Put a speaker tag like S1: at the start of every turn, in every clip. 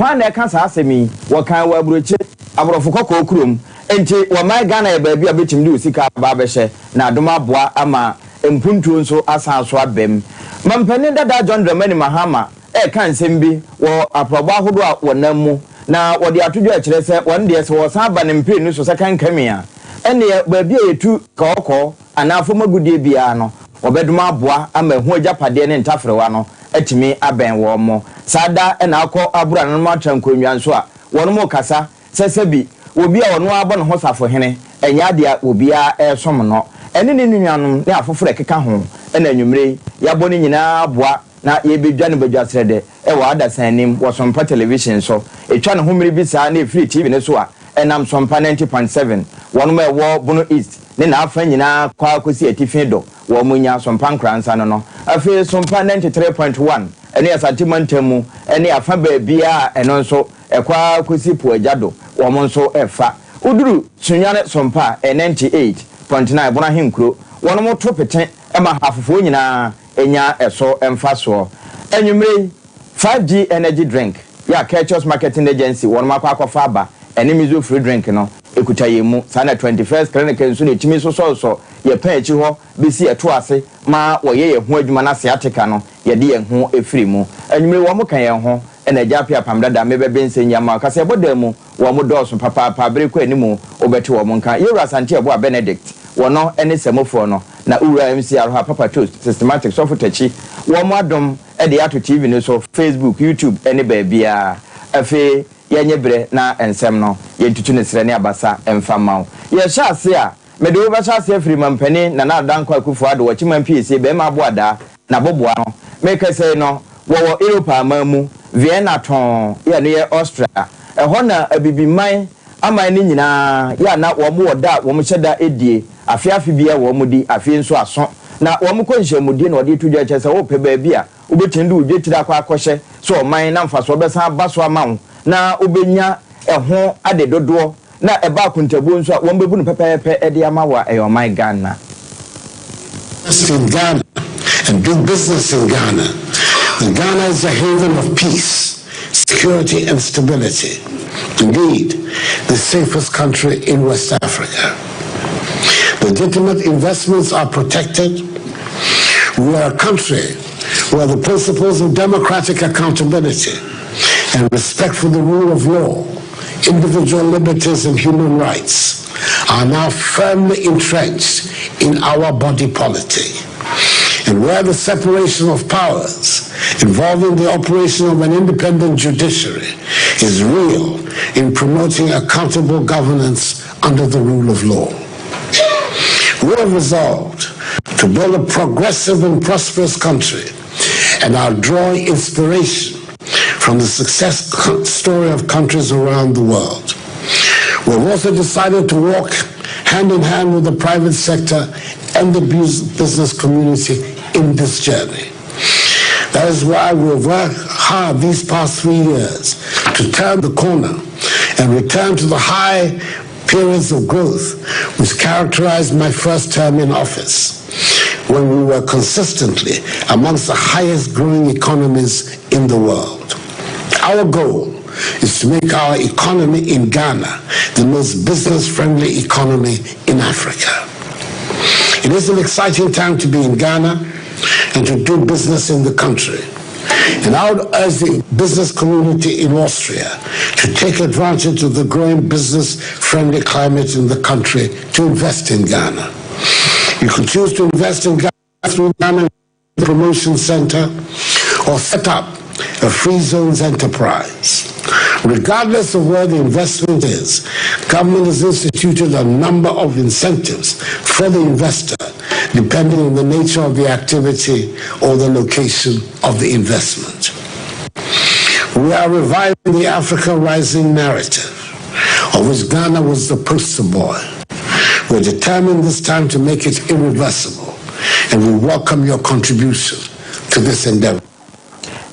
S1: Hwan na ɛka saa asɛm yi? Wɔkan wɔ aburokyire, aborɔfo kɔkɔɔ kurom. Enti wɔman Ghana yɛ baabi a wobɛtumi de wo sika aba abɛhyɛ na adom aboa ama mpuntuo nso asan so aba mu. Mampanin dada John Dramani Mahama reka nsɛm bi wɔ aprɔbɔ ahodoɔ a wɔnam mu na wɔde ato dwa kyerɛ sɛ wɔn deɛ sɛ wɔsan ba ne mprenu so sɛ kankami a, ɛnneɛ baabi a yɛtu kɔɔkɔɔ anaa fam agudeɛ biara no, wɔbɛdom aboa ama ɛho agyapadeɛ ne ntaferewa no atumi abɛn wɔn. Saa da na akɔ aboro ananom atra nkonnwa nso a, wɔnom rekasa sɛ sɛbi obi a ɔno ara bɔ ne ho safohene, ɛnyɛ adeɛ a obiara resom no. Ɛne ne nuanom ne afoforɔ a ɛkeka ho na anwummere yi yɛabɔ ne nyinaa aboa na yɛrebɛdwa no badwasrɛdɛ wɔ adasa anim wɔ Sompa Television so. Ɛtwa ne ho mmere bi saa na ɛfiri TV no so a, ɛnam Sompa 90.7, wɔnom a ɛwɔ Bono East ne n'afa nyinaa kɔ ara kɔsi atifi do, wɔn nya Sompa Nkoransa no no. Afei Sompa 93.1, ɛno yɛ Asante mantam mu ne afa baabiara a ɛno nso ɛkɔ ara kɔsi Po Agya do, wɔn nso fa. Woduru Sunyani Sompa a, ɛyɛ 98.9, Bono Ahenkuro, wɔnom to pete ma afofoɔ nyinaa nya ɛso mfasoɔ. Anwummere yi, 5G Energy Drink yɛ a Kelchus Marketing Agency wɔnom akɔ akɔfa aba, ɛne Mizo Fruit Drink no ɛkuta yɛn mu. Saa na 21st Clinic nso na ɛtumi sosɔsosɔ yɛn pɛn akyi hɔ bɛsi ɛto ase ma wɔyɛ yɛn ho adwuma na sciatica no yɛde yɛn ho firi mu. Anwummere yi wɔn ka yɛn ho na Agya Appiah Apam Dada mebɛben nsɛm yi ama wo. Kaseɛbɔ dan mu wɔn dɔɔso papaapa bere kɔ anim wobɛte wɔn nka. Yɛwura Asante Aboah Benedict wɔno ne Samufoɔ no na Owura MC Aroha Papa Toast Systematic Sɔfo Takyi wɔn adom de ato TV no so, Facebook, YouTube ne baabiara. Afei yɛnyɛ berɛ na nsɛm no yɛntutu no serɛ ne abasa mfa mma wo. Yɛhyɛ ase a, mede wo bɛhyɛ ase afiri Mampanin Nana Addo Dankwa Akufo Addo Wakyiman Piesie Barima Aboadaa n'aboboa no. Merekasa yi no, wɔwɔ Europa aman mu, Vienna tɔnn, yɛ ɛno yɛ Austria. Ɛhɔ na Abibiman aman no nyinaa yɛ a na wɔn wɔ da a wɔn hyɛ da die, afe afe biara wɔn di, afe nso aso na wɔn kɔ nhyiamudie na wɔde reto dwa, kyerɛ sɛ wopɛ baabi a wobɛtumi de wo dwetire akɔ akɔhyɛ sɛ ɔman na mfasoɔ bɛsan aba so ama wo na wobɛnya ɛho ade dodoɔ na ɛba akontabuo nso a wɔn bɛbu no pɛpɛɛpɛ de ama wo a ɛyɛ ɔman Ghana.
S2: Invest in Ghana and do business in Ghana. And Ghana is a haven of peace, security and stability. Indeed, the safest country in West Africa. Legitimate investments are protected. We are a country where the principles of democratic accountability and respect for the rule of law, individual liberties and human rights are now firmly entrenched in our body politic. And where the separation of powers involving the operation of an independent judiciary is real in promoting accountable governance under the rule of law. We have resolved to build a progressive and prosperous country and are drawing inspiration from the success story of countries around the world. We have also decided to walk hand in hand with the private sector and the business community in this journey. That is why we have worked hard these past 3 years to turn the corner and return to the high periods of growth which characterized my first term in office, when we were consistently amongst the highest growing economies in the world. Our goal is to make our economy in Ghana the most business-friendly economy in Africa. It is an exciting time to be in Ghana and to do business in the country. And I would urge the business community in Austria to take advantage of the growing business-friendly climate in the country to invest in Ghana. You can choose to invest in Ghana through Ghana Promotion Center or set up a free zones enterprise. Regardless of where the investment is, government has instituted a number of incentives for the investor, depending on the nature of the activity or the location of the investment. We are reviving the Africa Rising narrative, of which Ghana was the poster boy. We're determined this time to make it irreversible, and we welcome your contribution to this endeavor.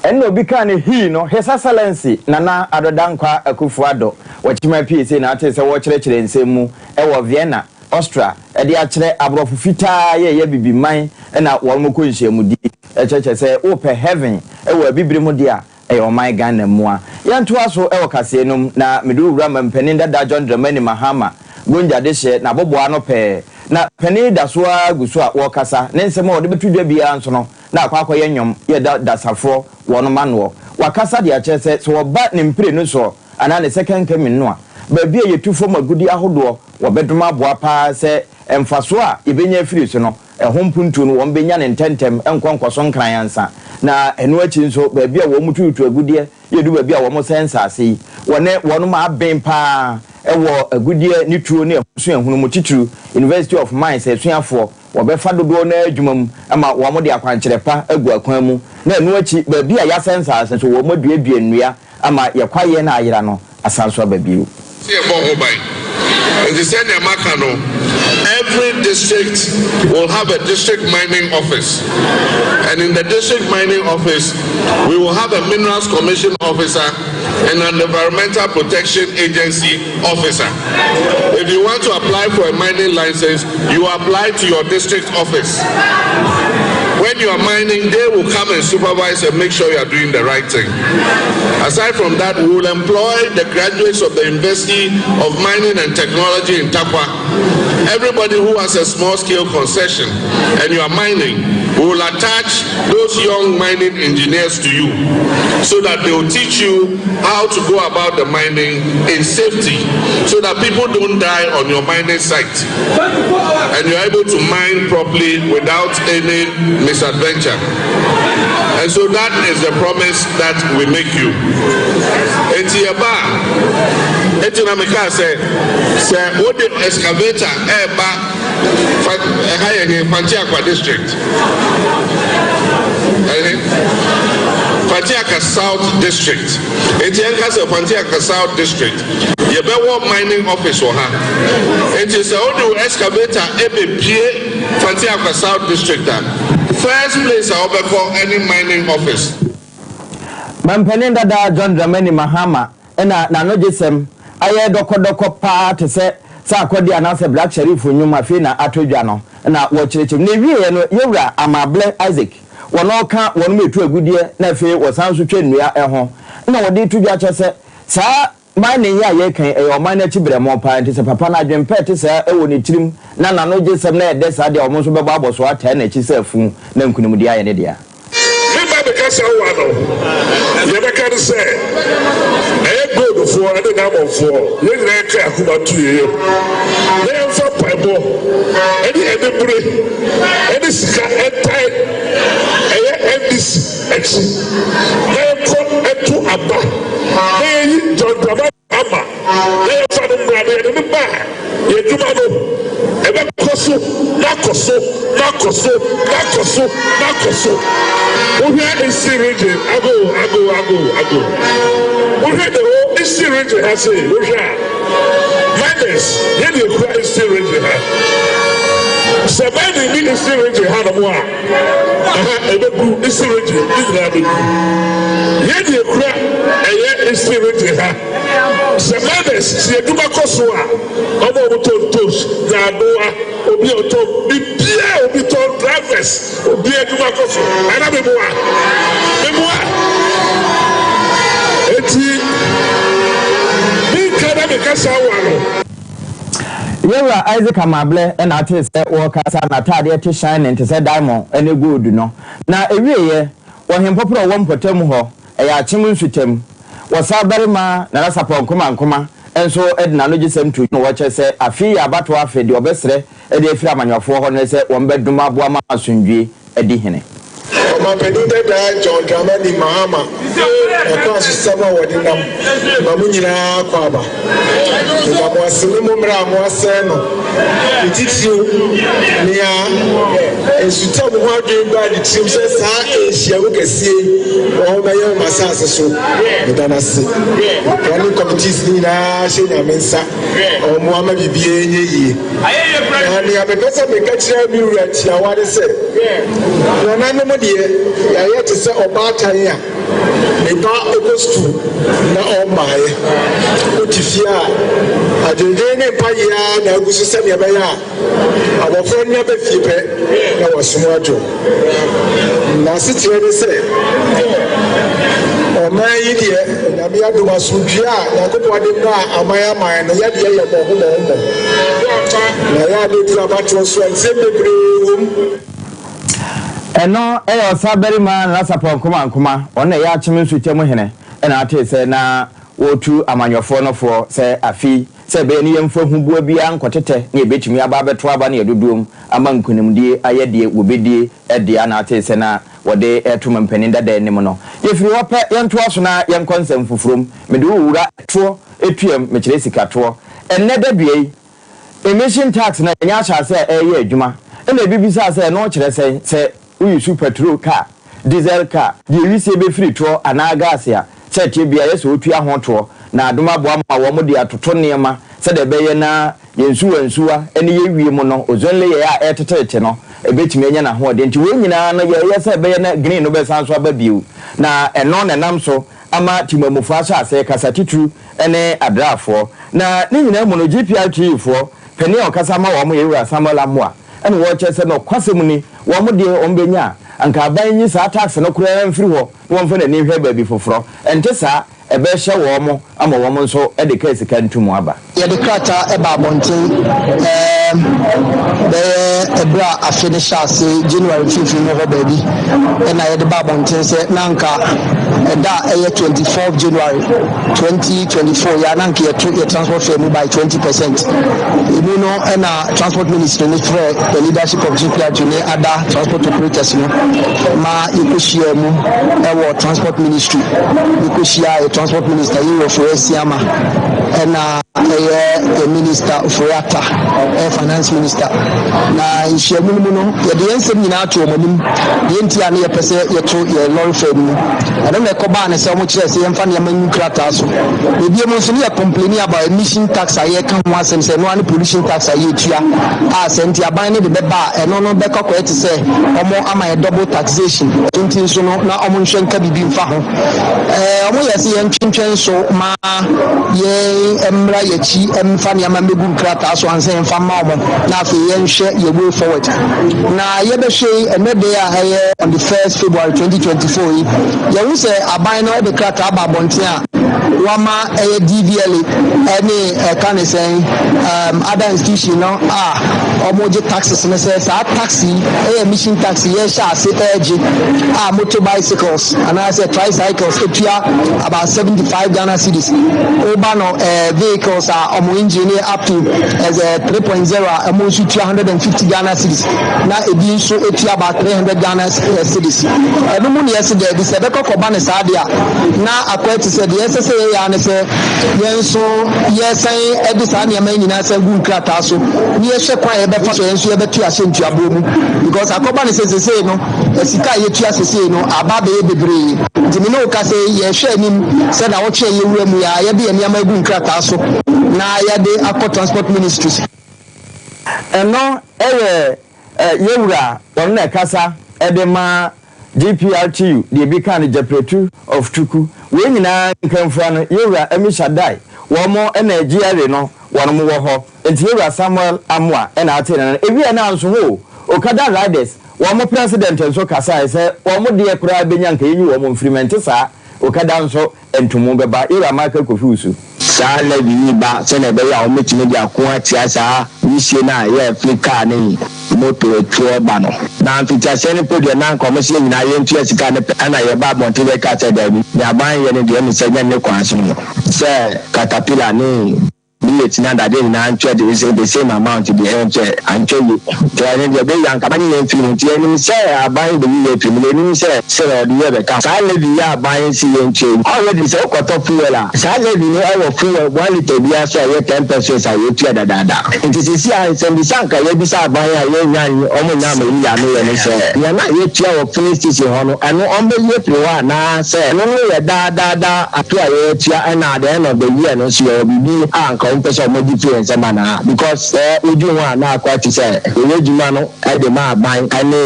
S1: Ɛnna obi kaa ne hii no, His Excellency Nana Addo Dankwa Akufo-Addo wɔkyima pie sei na ate sɛ wɔrekyerɛkyerɛ nsɛm mu wɔ Vienna, Austria, de akyerɛ aborɔfo fitaa yɛ ɛyɛ bibiman na wɔn kɔ nhyiamudi kyerɛkyerɛ sɛ wopɛ heaven wɔ abibire mu deɛ a. Ɛyɛ ɔman Ghana mua. Yɛntoa so wɔ kaseɛ no mu na mede wo wura Mampanin dada John Dramani Mahama Gonja dehyeɛ n'aboboa ano pɛɛ. Na panin yi da so ara gu so a wɔrekasa. Ne nsɛm a ɔde bɛto dwa biara nso no na akɔ akɔyɛ nnwom yɛ da dasafoɔ wɔnom anoɔ. Wakasa de akyerɛ sɛ sɛ wɔba ne mprenu soɔ anaa ne second coming no a, baabi a yɛtu fam agudeɛ ahodoɔ wɔbɛdom aboa pa ara sɛ mfasoɔ a yɛbɛnya afiri so no Ɛho mpuntuo no, wɔbɛnya no ntɛmntɛm, nkɔ nkɔso nkran ansa. Na ɛno akyi nso, baabi a wɔtututu agudeɛ, yɛdu baabi a wɔsɛe nsase yi, wɔne wɔnom aben pa ara wɔ agudeɛ ne tuo ne ɛho suahunu mu, titiriw University of Mines asuafoɔ, wɔbɛfa dodoɔ no ara adwuma mu ma wɔde akwankyerɛ pa agu akwan mu. Na ɛno akyi, baabi a yɛasɛe nsase nso, wɔaduadua nnua ama yɛn kwaeɛ no a ayera no asan so aba bio.
S3: Sɛ yɛbɔ ho ban. Nti sɛnea maka no, every district will have a district mining office and in the district mining office we will have a minerals commission officer and an environmental protection agency officer. If you want to apply for a mining license, you apply to your district office. When you are mining, they will come and supervise and make sure you are doing the right thing. Aside from that, we will employ the graduates of the University of Mining and Technology in Tarkwa. Everybody who has a small scale concession and you are mining, we will attach those young mining engineers to you so that they will teach you how to go about the mining in safety so that people don't die on your mining site and you're able to mine properly without any misadventure. And so that is the promise that we make you. Enti yɛba a, enti na meka sɛ sɛ wode excavator ɛreba fa ɛha yɛ he Fantiakwa district. Ɛhe Fantiaka South district. Enti yɛnka sɛ Fantiaka South district yɛbɛwɔ mining office wɔ ha. Enti sɛ wode wo excavator ɛbɛpie Fantiakwa South district a, first place a wobɛkɔ ɛne mining office.
S1: Mampanin dada John Dramani Mahama na n'anogyesɛm ayɛ dɔkɔdɔkɔ paa te sɛ Sarkodie anaasɛ Black Sherif nnwom afei na atɔ dwa no na wɔkyerɛkyerɛ mu. Na ɛwieɛ no Yɛwura Amablɛ Isaac wɔn ɔka wɔnom ɛtu agudeɛ na afei wɔsan nso twa nnua ho na wɔde to dwa kyɛ sɛ saa Mining yi a yɛreka yi, ɛyɛ ɔman no akyi berɛmo paa, nti sɛ papa no adwene pa a ɛte saa wɔ ne tirim na n'ano gye sɛm na ɛyɛ dɛ saa deɛ a, wɔn nso bɛbɔ abɔsoɔ ataa n'akyi sɛ afu na nkunimdie ayɛ ne dea.
S4: Me ba bɛkasa wo ano. Deɛ mɛka ne sɛ, ɛyɛ goldfoɔ ne diamondfoɔ, yɛn nyinaa yɛnka yɛn akoma nto yɛn yam na yɛmfa mpaebɔ ne anibere ne sika ntae ɛyɛ NDC akyi na yɛnkɔ nto aba na yɛyi John Dramani Mahama na yɛmfa no mmra na yɛde no ba a, yɛn adwuma no ɛbɛkɔ so na akɔ so na akɔ so na akɔ so na akɔ so. Wohwɛ Eastern Region, ago ago ago ago. Wohwɛ the whole Eastern Region ha sei, wohwɛ a, miners yɛn na yɛkura Eastern Region ha. Sɛ mining ni Eastern Region hanom a, Aha ɛbɛgu Eastern Region ne nyinaa bɛgu. Yɛn deɛ kura ɛyɛ Eastern Region ha. Sɛ miners sɛ adwuma kɔ so a, wɔn a wɔtɔ ntos, nyaadoa, obi a ɔtɔ biribiara obi tɔn drivers, obi adwuma kɔ so. Ana meboa? Meboa? Eti menka na mekasa wa no.
S1: Yɛwura Isaac Amablɛ na atee sɛ wɔrekasa, n'ataadeɛ te shining te sɛ diamond ne gold no. Na ɛwieeɛ, wɔ Hempɔporɔ a ɔwɔ mpɔtam hɔ, ɛyɛ Akyem nsutam, wɔsaa barima Nana Sapɔn Nkomankoma nso de n'anogyesɛm too dwa na wɔkyerɛ sɛ afe yi yɛ abatoɔ afe, deɛ ɔbɛsrɛ de afiri amanyɔfoɔ hɔ no ne sɛ wɔbɛdom aboa ma asomdwoeɛ adi hene.
S5: Ɔmanpanin dadaa John Dramani Mahama n'akwansosɛm a wɔde nam ma mo nyinaa kɔ aba. Meda mo ase ne mo mmerɛ a moasɛe no, ne titiriw nea nsutam ho adwene baa ne tirim sɛ saa nhyiamu kɛseɛ yi wɔbɛyɛ wɔ m'asase so. Meda no ase. Me planning committees no nyinaa hyɛ Nyame nsa. Ɔmmoa ma biribiara nyɛ yie. Na nea mepɛ sɛ meka kyerɛ me wura tiawa ne sɛ, nananom deɛ, yɛayɛ te sɛ ɔbaatan a ne ba kɔ sukuu na ɔmmaeɛ. Wote fie a, adwendwen ne mpaeɛ ara na agu so sɛdeɛ ɛbɛyɛ a abɔfra no nya ba fie pɛ na wasom adwo. N'asekyerɛ ne sɛ. Ɔman yi deɛ, Onyame adom, asomdwoeɛ a Nyankopɔn de maa aman aman no, yɛdeɛ yɛ mmɔho mmɔho mmɔho. Na ɛyɛ a na ɛduru abatoɔ so a, nsɛm bebree wɔ mu.
S1: Ɛno yɛ ɔsabarima Nana Sapɔn Nkomankoma, ɔno na ɛyɛ Akyem Nsukyɛ mu hene na atee sɛ na wɔretu amanyɔfoɔ no foɔ sɛ afe yi sɛ ɛbɛyɛ ne yɛmfa huboa biara nkɔtetɛ ne yɛbɛtumi aba abɛto aba ne yɛdodoɔm ama nkunimdie ayɛ deɛ wɔbɛdie dea na atee sɛ na wɔde reto mampanin dada anim no. Yɛfiri hɔ pɛ yɛntoa so na yɛnkɔ nsɛm foforɔ mu. Mede wo wura toɔ tuam, mekyerɛ sikatoɔ. Ɛnnɛ da dua yi, emission tax no ɛnyɛ ahyɛase a ɛreyɛ adwuma. Ɛna ebi bisaa sɛ ɛno kyerɛ sɛn? Sɛ woyi su patrol car, diesel car, deɛ wisie bɛfiri toɔ anaa gas a, sɛ ɛteɛ biara ɛyɛ sɛ wotua ho toɔ. Na adom aboa ma wɔn de atoto nneɛma sɛdeɛ ɛbɛyɛ na yɛn nsuwansuwa ne yɛn wiem no ozone layer a ɛreteterete no ɛbɛtumi anya n'ahoɔden. Nti wei nyinaa no yɛreyɛ sɛ ɛbɛyɛ na green no bɛsan so aba bio. Na ɛno na ɛnam so ama Timamufoɔ ahyɛ aseɛ kasa titiriw ne Adraafoɔ. Na ne nyinaa mu no GPRTU foɔ panin a ɔkasa ma wɔn yɛ Wura Samuel Amoah ɛna wɔrekyerɛ sɛ nɔkwasɛm ni wɔn deɛ wɔn bɛnya a anka aban nyi saa tax no koraa mfiri hɔ na wɔmfa n'ani nhwɛ baabi foforɔ. Ɛnte saa ɛbɛhyɛ wɔn ama wɔn nso de kaa sika ntum aba.
S6: Yɛde krataa baa abɔnten ɛɛm bɛyɛ ɛberɛ a afe no hyɛ ase January mfimfini mu hɔ baabi ɛna yɛde baa abɔnten sɛ na anka ɛda a ɛyɛ 24 January 2024 yɛ a na anka yɛto yɛ transport fare mu by 20%. Emu no ɛna Transport Ministry no frɛɛ the leadership of GPRTU ne other transport operators no ma yɛkɔhyiaa mu wɔ Transport Ministry. Yɛkɔhyiaa yɛ Transport Minister Yewura Ofori Asiama ɛna ɛyɛ yɛ Minister Ofori Atta ɛyɛ Finance Minister. Na nhyiamu no mu no yɛde yɛn nsɛm nyinaa to wɔn anim deɛ nti a ne yɛpɛ sɛ yɛto yɛ lɔre fare no mu. Ɛno na ɛkɔbaa ne sɛ wɔkyerɛɛ sɛ yɛmfa nneɛma ngu krataa so. Na ebiem nso ne yɛ complaining about emission tax a yɛreka ho asɛm sɛ ɛno ara ne pollution tax a yɛretua a sɛ nti aban no de bɛba a ɛno no bɛkɔ akɔyɛ te sɛ wɔn ama yɛ double taxation nti nso no na wɔn nhwɛ nka biribi mfa ho. Ɛɛ wɔn yɛ sɛ yɛntwentwɛn so ma yɛn mmra yɛakyi mfa nneɛma mmɛgu nkrataa so ansa yɛmfa mma wɔn na afei yɛnhwɛ yɛ way forward. Na yɛbɛhwɛ yi ɛnɛ de a ɛyɛ on the first February 2024 yi yɛhu sɛ aban no de krataa aba abɔnten a wama ɛyɛ DVLA ɛne ɛka ne sɛn um, other institution no a wɔgye taxes no sɛ saa tax yi ɛyɛ emission tax yi yɛhyɛ ase ɛregye a motor bicycles anaasɛ tricycles etua about 75 Ghana cedis woba no eh, vehicles a wɔn engine yɛ up to ɛsɛ 3.0 a wɔn nso tua 150 Ghana cedis na ebi nso etua about 300 Ghana eh, cedis. Ɛno mu na yɛsi daabi sɛ ɛbɛkɔ kɔba ne saa deɛ a na akɔyɛ te sɛ deɛ ɛsɛ sɛ yɛyɛ ara ne sɛ yɛn nso yɛsan de saa nneɛma yi nyinaa san gu nkrataa so na yɛhwɛ kwan a yɛbɛfa so yɛn nso yɛbɛto ahyɛ ntuaboɔ mu because akɔba ne sɛ sesei no sika a yɛtua sesei no aba abɛyɛ bebree nti me ne wo ka sɛ yɛhwɛ anim sɛ nawɔtwe a yɛwura mu yi a yɛde yɛn nneɛma agu nkrataa so na yɛde akɔ transport ministries.
S1: Ɛno yɛ yɛwura ɔno na ɛkasa de ma GPRTU deɛ ebi ka no Gyapratu of Tuku wei nyinaa nkamfua no yɛwura Ammishaddai wɔn na GRA no wɔnom wɔ hɔ nti yɛwura Samuel Amoah na atee ne nan ewiɛ no anso hɔ o Okada Riders wɔn president nso kasaɛ sɛ wɔn deɛ koraa bɛnya nka yɛnyi wɔn mfiri mu ɛnte saa Okada nso ntomu bɛba Yɛwura Michael Kofi Wusu.
S7: Saa levy yi ba sɛnea ɛbɛyɛ a wɔbɛtumi de ako atia saa wisie no a ɛyɛ afiri kaa ne moto atuo ba no. Na mfitiaseɛ no mpo deɛ na anka wɔse yɛn nyinaa yɛntua sika no pɛ ɛna yɛbaa abɔnten bɛkaa sɛ daabi, deɛ aban yɛ no deɛ ɛne sɛ ɛnyɛ ne kwan so no sɛ katapila ne Millet na dadeɛ nyinaa ntua the same the same amount deɛ ɛnkyɛ ankyɛ yie nti ɛno deɛ ɛbɛyɛ anka aban yi yɛn firi mu nti yɛnim sɛ aban bɛyi yɛn afiri mu na yɛnim sɛ sɛ ɔde yɛ bɛka saa levy yi a aban si yɛn ntua yi already sɛ wokɔtɔ fuel a saa levy no ɛwɔ fuel 1 litre biara so a ɛyɛ 10 pesewas a yɛtua dadaada nti sisi a nsɛmbisa anka yɛbisa aban a yɛnya ɔmo nya ama yi yɛ ano yɛ ne sɛ nea na yɛtua wɔ filling station hɔ no, ɛno ɔmo bɛyi afiri hɔ anaa sɛ ɛno no yɛ daa daa daa ato a yɛtua, ɛna at the end of the year no nso yɛwɔ biribi a anka ɔmo pɛ sɛ ɔmo gye firi yɛn nsam anaa, because sɛ wodwi ho a na akɔ ate sɛ yɛyɛ adwuma no de ma aban ne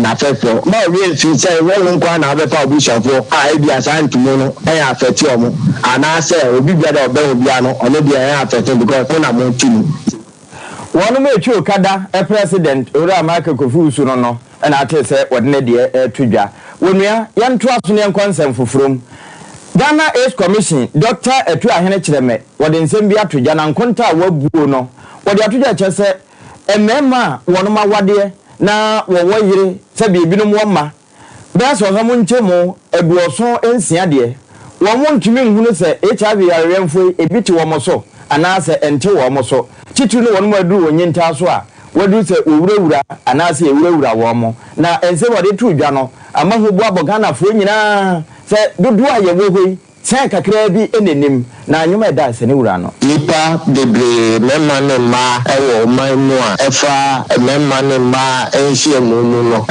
S7: n'afɛfoɔ. Ma wo werɛ mfiri sɛ ɛnyɛ wo nko ara na wobɛfa w'abusuafoɔ a ebia saa ntomu no ɛyɛ affect ɔmo anaasɛ obi biara a ɔbɛn wo biara no ɔno deɛ ɛyɛ affect no because mo na mote mu.
S1: Wɔnom retwi Okada President Owura Michael Kofi Wusu no no na atee sɛ wɔde ne deɛ reto dwa. Onua, yɛntoa so na yɛnkɔ nsɛm foforɔ mu. Ghana AIDS Commission, Dɔkta Atuahene Kyerɛmɛ, wɔde nsɛm bi ato dwa na nkonta a wɔabuo no, wɔde ato dwa kyerɛ sɛ mmarima a wɔnom awadeɛ na wɔwɔ yere sɛdeɛ ebinom wɔ mma bɛyɛ sɛ ɔha mu nkyɛmu 76 deɛ, wɔn ntumi nhunu sɛ HIV yarewɛmfoɔ yi ebi te wɔn so anaasɛ ɛnte wɔn so, titiriw ne wɔnom a aduru wɔn nyintaa so a wɔaduru sɛ wɔwurawura anaasɛ yɛwurawura wɔn. Na nsɛm a wɔde too dwa no ama huboa abɔ Ghanafoɔ nyinaa sɛ dodoɔ a yɛwɔ hɔ yi, sɛn kakraa bi na ɛnim, na nnwom a ɛda ase ne wura no.
S7: Nnipa bebree, mmarima ne mmaa, wɔ ɔman mu a ɛfa mmarima ne mmaa nhyiamu mu no,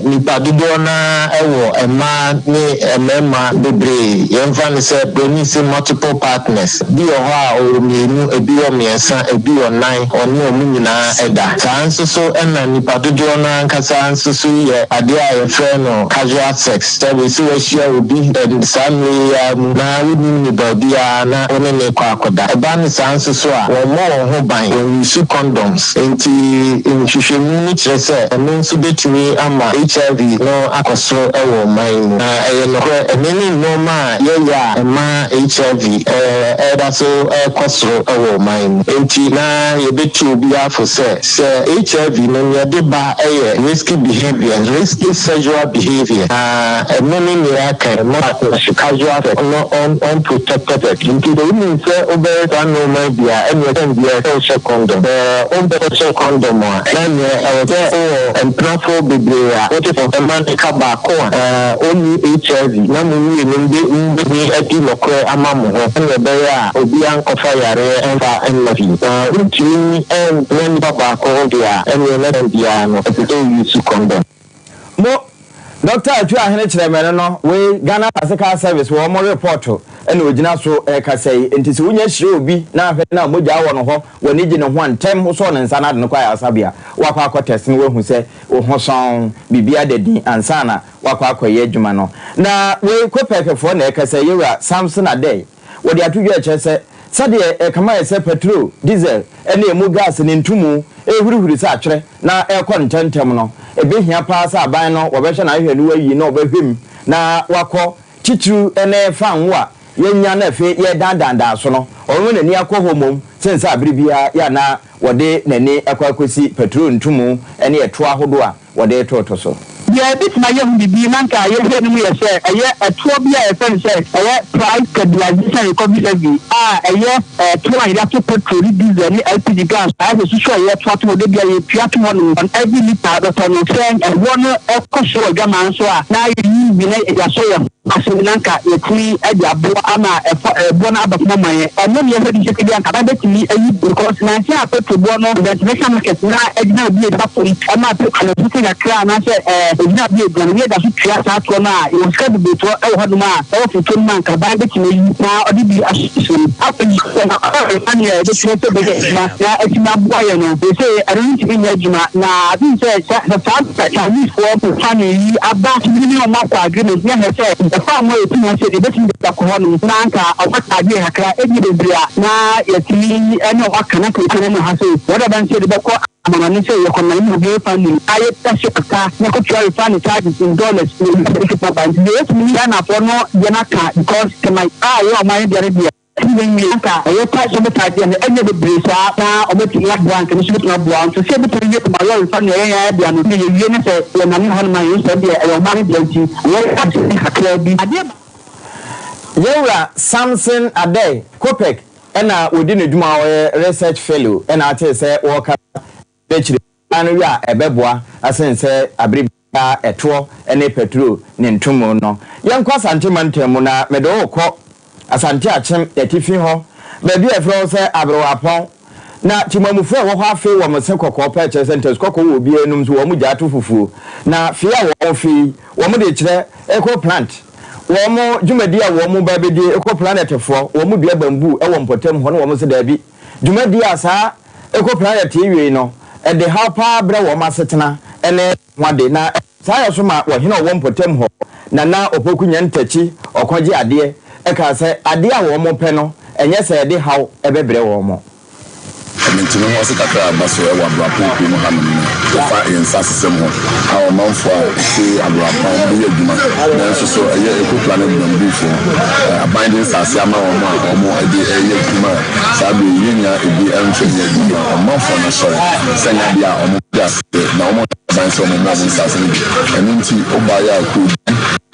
S7: nnipa dodoɔ no ara wɔ mmaa ne mmarima bebree. Yɛmfa no sɛ broni se multiple partners. Bi wɔ hɔ a ɔwɔ mmienu, ebi wɔ mmiɛnsa, ebi wɔ nnan, ɔne wɔn nyinaa da. Saa ara nso so na nnipa dodoɔ no ara ankasa nso so yɛ adeɛ a yɛfrɛ no casual sex. Sɛ wei sɛ woahyia obi saa mmerɛ yi ara mu na wonnim no baabiara na wo ne no rekɔ akɔda. Ɛba no saa nso so a, wɔmmɔ wɔn ho ban, wɔnuse condoms. Enti nhwehwɛmu no kyerɛ sɛ ɛno nso bɛtumi ama HIV no akɔ soro wɔ ɔman yi mu. Na ɛyɛ nokorɛ, ɛno ne nnoɔma a yɛyɛ a ɛma HIV da so kɔ soro wɔ ɔman yi mu. Enti na yɛbɛtu obiara fo sɛ, sɛ HIV no nea ɛde ba yɛ risky behaviours, risky sexual behaviour, na ɛno ne nea aka yi, not partnership, casual sex, no unprotected sex. Nti sɛ wonim sɛ wobɛyɛ saa nnoɔma yi bi a, ɛneɛ time biara ɛsɛ sɛ wohyɛ condom. Sɛ wompɛ sɛ wohyɛ condom a, na ɛneɛ ɛwɔ sɛ wowɔ mpenafoɔ bebree a wote hɔ ma no ka baako a ɔnni HIV na mo mmienu bɛtumi adi nɔkorɛ ama mo ho sɛdeɛ ɛbɛyɛ a obiara nkɔfa yareɛ mfa mma fie. Na wontumi nnya nipa baako deɛ a, ɛneɛ na time biara no ɛsɛ sɛ wo use condom.
S1: Mo Doctor Atwi Ahene kyerɛmɛno no wei Ghana Statistical Service wɔn report na ogyina so rekasa yi nti sɛ wonya hyia obi na ahwɛ no a mogya wɔ no hɔ w'ani gye ne ho a ntɛm wosɔɔ ne nsa no ade no kɔ ayaresabea wakɔ akɔ test no wahu sɛ wo ho sɔn biribiara da din ansa na wakɔ akɔyɛ adwuma no na wei Copec foɔ na ɛkasa yi yɛwura Samson Adei Wɔde ato dwa kyerɛ sɛ, sɛdeɛ ɛkame ayɛ sɛ pɛtro, diesel, ne emu gas ne ntumu rehurihuri sɛ atwerɛ na ɛrekɔ ntɛmntɛm no, ɛbɛhia pa ara sɛ aban no wɔbɛhwɛ n'ahwehwɛniwa yie na wɔbɛhwɛ mu na wɔakɔ, titiriw ne fango a yɛanya na afei yɛredandandan so no, wɔbɛma n'ani akɔ hɔ mmom sen sɛ bere biara yɛ a na wɔde n'ani kɔ akɔsi pɛtro ntumu ne ɛtoɔ ahodoɔ a wɔde retoto so.
S8: Deɛ ɛbɛtumi ayɛ ho biribi na anka yɛhwɛ no mu yɛ sɛ ɛyɛ ɛtoɔ bi a yɛfrɛ no sɛ ɛyɛ Price Stabilization Recovery Levy a ɛyɛ ɛtoɔ a yɛde ato petrol ne diesel ne LPG gas ayɛ sɛ susu a yɛto ato hɔ da biara yɛtua to hɔ nom on every litre a wobɛtɔ no sɛ ɛboɔ no kɔ soro wɔ adwaman so a na yɛyi bi na yɛde asɔ yɛn ho ase na anka yɛatumi de aboa ama ɛfɔ ɛboɔ no aba fam ama yɛn. Ɛno na yɛhwɛ de sɛ ebia anka aban bɛtumi ayi because nansa a petrol boɔ no the international market na agyina bi a ɛba fam ɛma petrol no so te kakra anaasɛ ɛɛ ɛgyina bi a ɛgyina no ne yɛda so tua saa toɔ no a yɛwɔ sika bebree toɔ ɛwɔ hɔnom a ɛwɔ fotoɔ no mu a anka aban bɛtumi ayi na ɔde bi ahyehyɛ mu. Afei sɛ ɔyɛ nea ɛbɛtumi sɛ ɛbɛyɛ adwuma na atumi aboa yɛn no seesei ɛno no ntumi nyɛ adwuma na I think sɛ sɛ saa Chinese foɔ company yi aba tumi ne wɔn akɔ agreement ne ahwɛ sɛ ɛfa wɔn a yɛtumi ase deɛ yɛbɛtumi de akɔ hɔ nom na anka wɔn charge yɛ kakra ɛnyɛ bebree a na yɛtumi ne wɔn aka na kɛntɛn no ha sɛ wɔde aba nso yɛde bɛkɔ amanɔne sɛ yɛkɔ na yɛne obi refining na yɛpɛ sɛ ɔka na yɛkɔtua refining charges in dollars na yɛyi sɛ ɛbɛtumi aba nti deɛ yɛtumi ne Ghanafoɔ no deɛ no aka because kɛma a yɛ ɔman no deɛ no deɛ Tumi nwie anka ɛyɛ pa sɛ ɔbɛtaa adeɛ no ɛnyɛ bebree saa na ɔbɛtumi aboa anka ɛno nso bɛtumi aboa nso sɛ ɛbɛtumi awie ma lɔre fa nea ɛyɛ yɛn dea no na yɛwie ne sɛ yɛnane hɔ no ma yɛn sɛ deɛ ɛyɛ ɔman no dea nti ɛyɛ ade kakraa bi adeɛ ba.
S1: Yɛwura Samson Adei, Copec na ɔdi ne dwuma a ɔyɛ Research Fellow na atee sɛ wɔrekasa akyire no wie a ɛbɛboa asen sɛ abere biara ɛtoɔ ne pɛtro ne ntomu no. Yɛnkɔ Asante mantam mu na mede wo rekɔ Asante Akyem atifi hɔ baabi a yɛfrɛ hɔ sɛ Aberewapɔn. Na Timamufoɔ a ɛwɔ hɔ afei wɔn se kɔkɔɔ pɛ kyerɛ sɛ ntasu kɔkɔɔ wɔ obiara anum so wɔn gyaa to fufuo. Na fee a wɔn fe yi wɔn de kyerɛ Eco plant wɔn dwumadie a wɔn ba bɛdie Eco planet foɔ wɔn dua bamboo wɔ mpɔtam hɔ na wɔn se daabi dwumadie a saa Eco planet yi wiei no ɛde haw paa brɛ wɔn asetena ne ho ade na saa yɛ so ma ɔhene a ɔwɔ mpɔtam hɔ, Nana Opoku Nyantakyi ɔkɔgye adeɛ kaa sɛ adeɛ a wɔn pɛ no ɛnyɛ sɛ ɛde haw bɛbrɛ wɔn.
S9: Mente me ho ase kakra a aba so wɔ Abrapɔn kurom hanom no ɛfa yɛn nsasesɛm ho a ɔmanfoɔ a ɛte Abrapɔn de yɛ adwuma nanso so ɛyɛ Eco Planet Bambufoɔ aban de nsase ama wɔn a wɔn de reyɛ adwuma a saa berɛ yi yɛnnya ebi mfa nyɛ adwuma a ɔmanfoɔ no asɔre sɛ nyɛ adeɛ a wɔn de aseɛ na wɔn aban sɛ wɔn mma wɔn nsase no bi ɛno nti wobaeɛ a kuro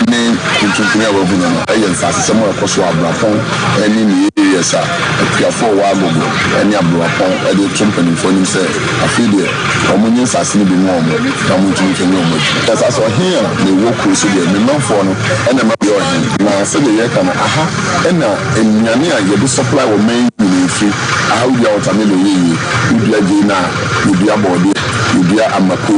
S9: ne ntontoni a wahu no no yɛ nsasesɛm a ɛkɔ so wɔ Abrapɔn ne ne areas a akuafoɔ a wɔwɔ Agogo ne Abrewapɔn de reto mpanimfoɔ anim sɛ afei deɛ wɔn nye nsase no bi mma wɔn na wɔn ntumi mfa nyɛ wɔn adwuma. Na sɛ ɔhen a mewɔ kuro so deɛ me manfoɔ no na ɛma meyɛ ɔhen, na sɛdeɛ yɛreka no aha na nnuane a yɛde supply wɔ man yi nyinaa firi, aha wodua watermelon yɛ yie, wodua gyeene a, yɛdua bɔɔdeɛ, yɛdua amako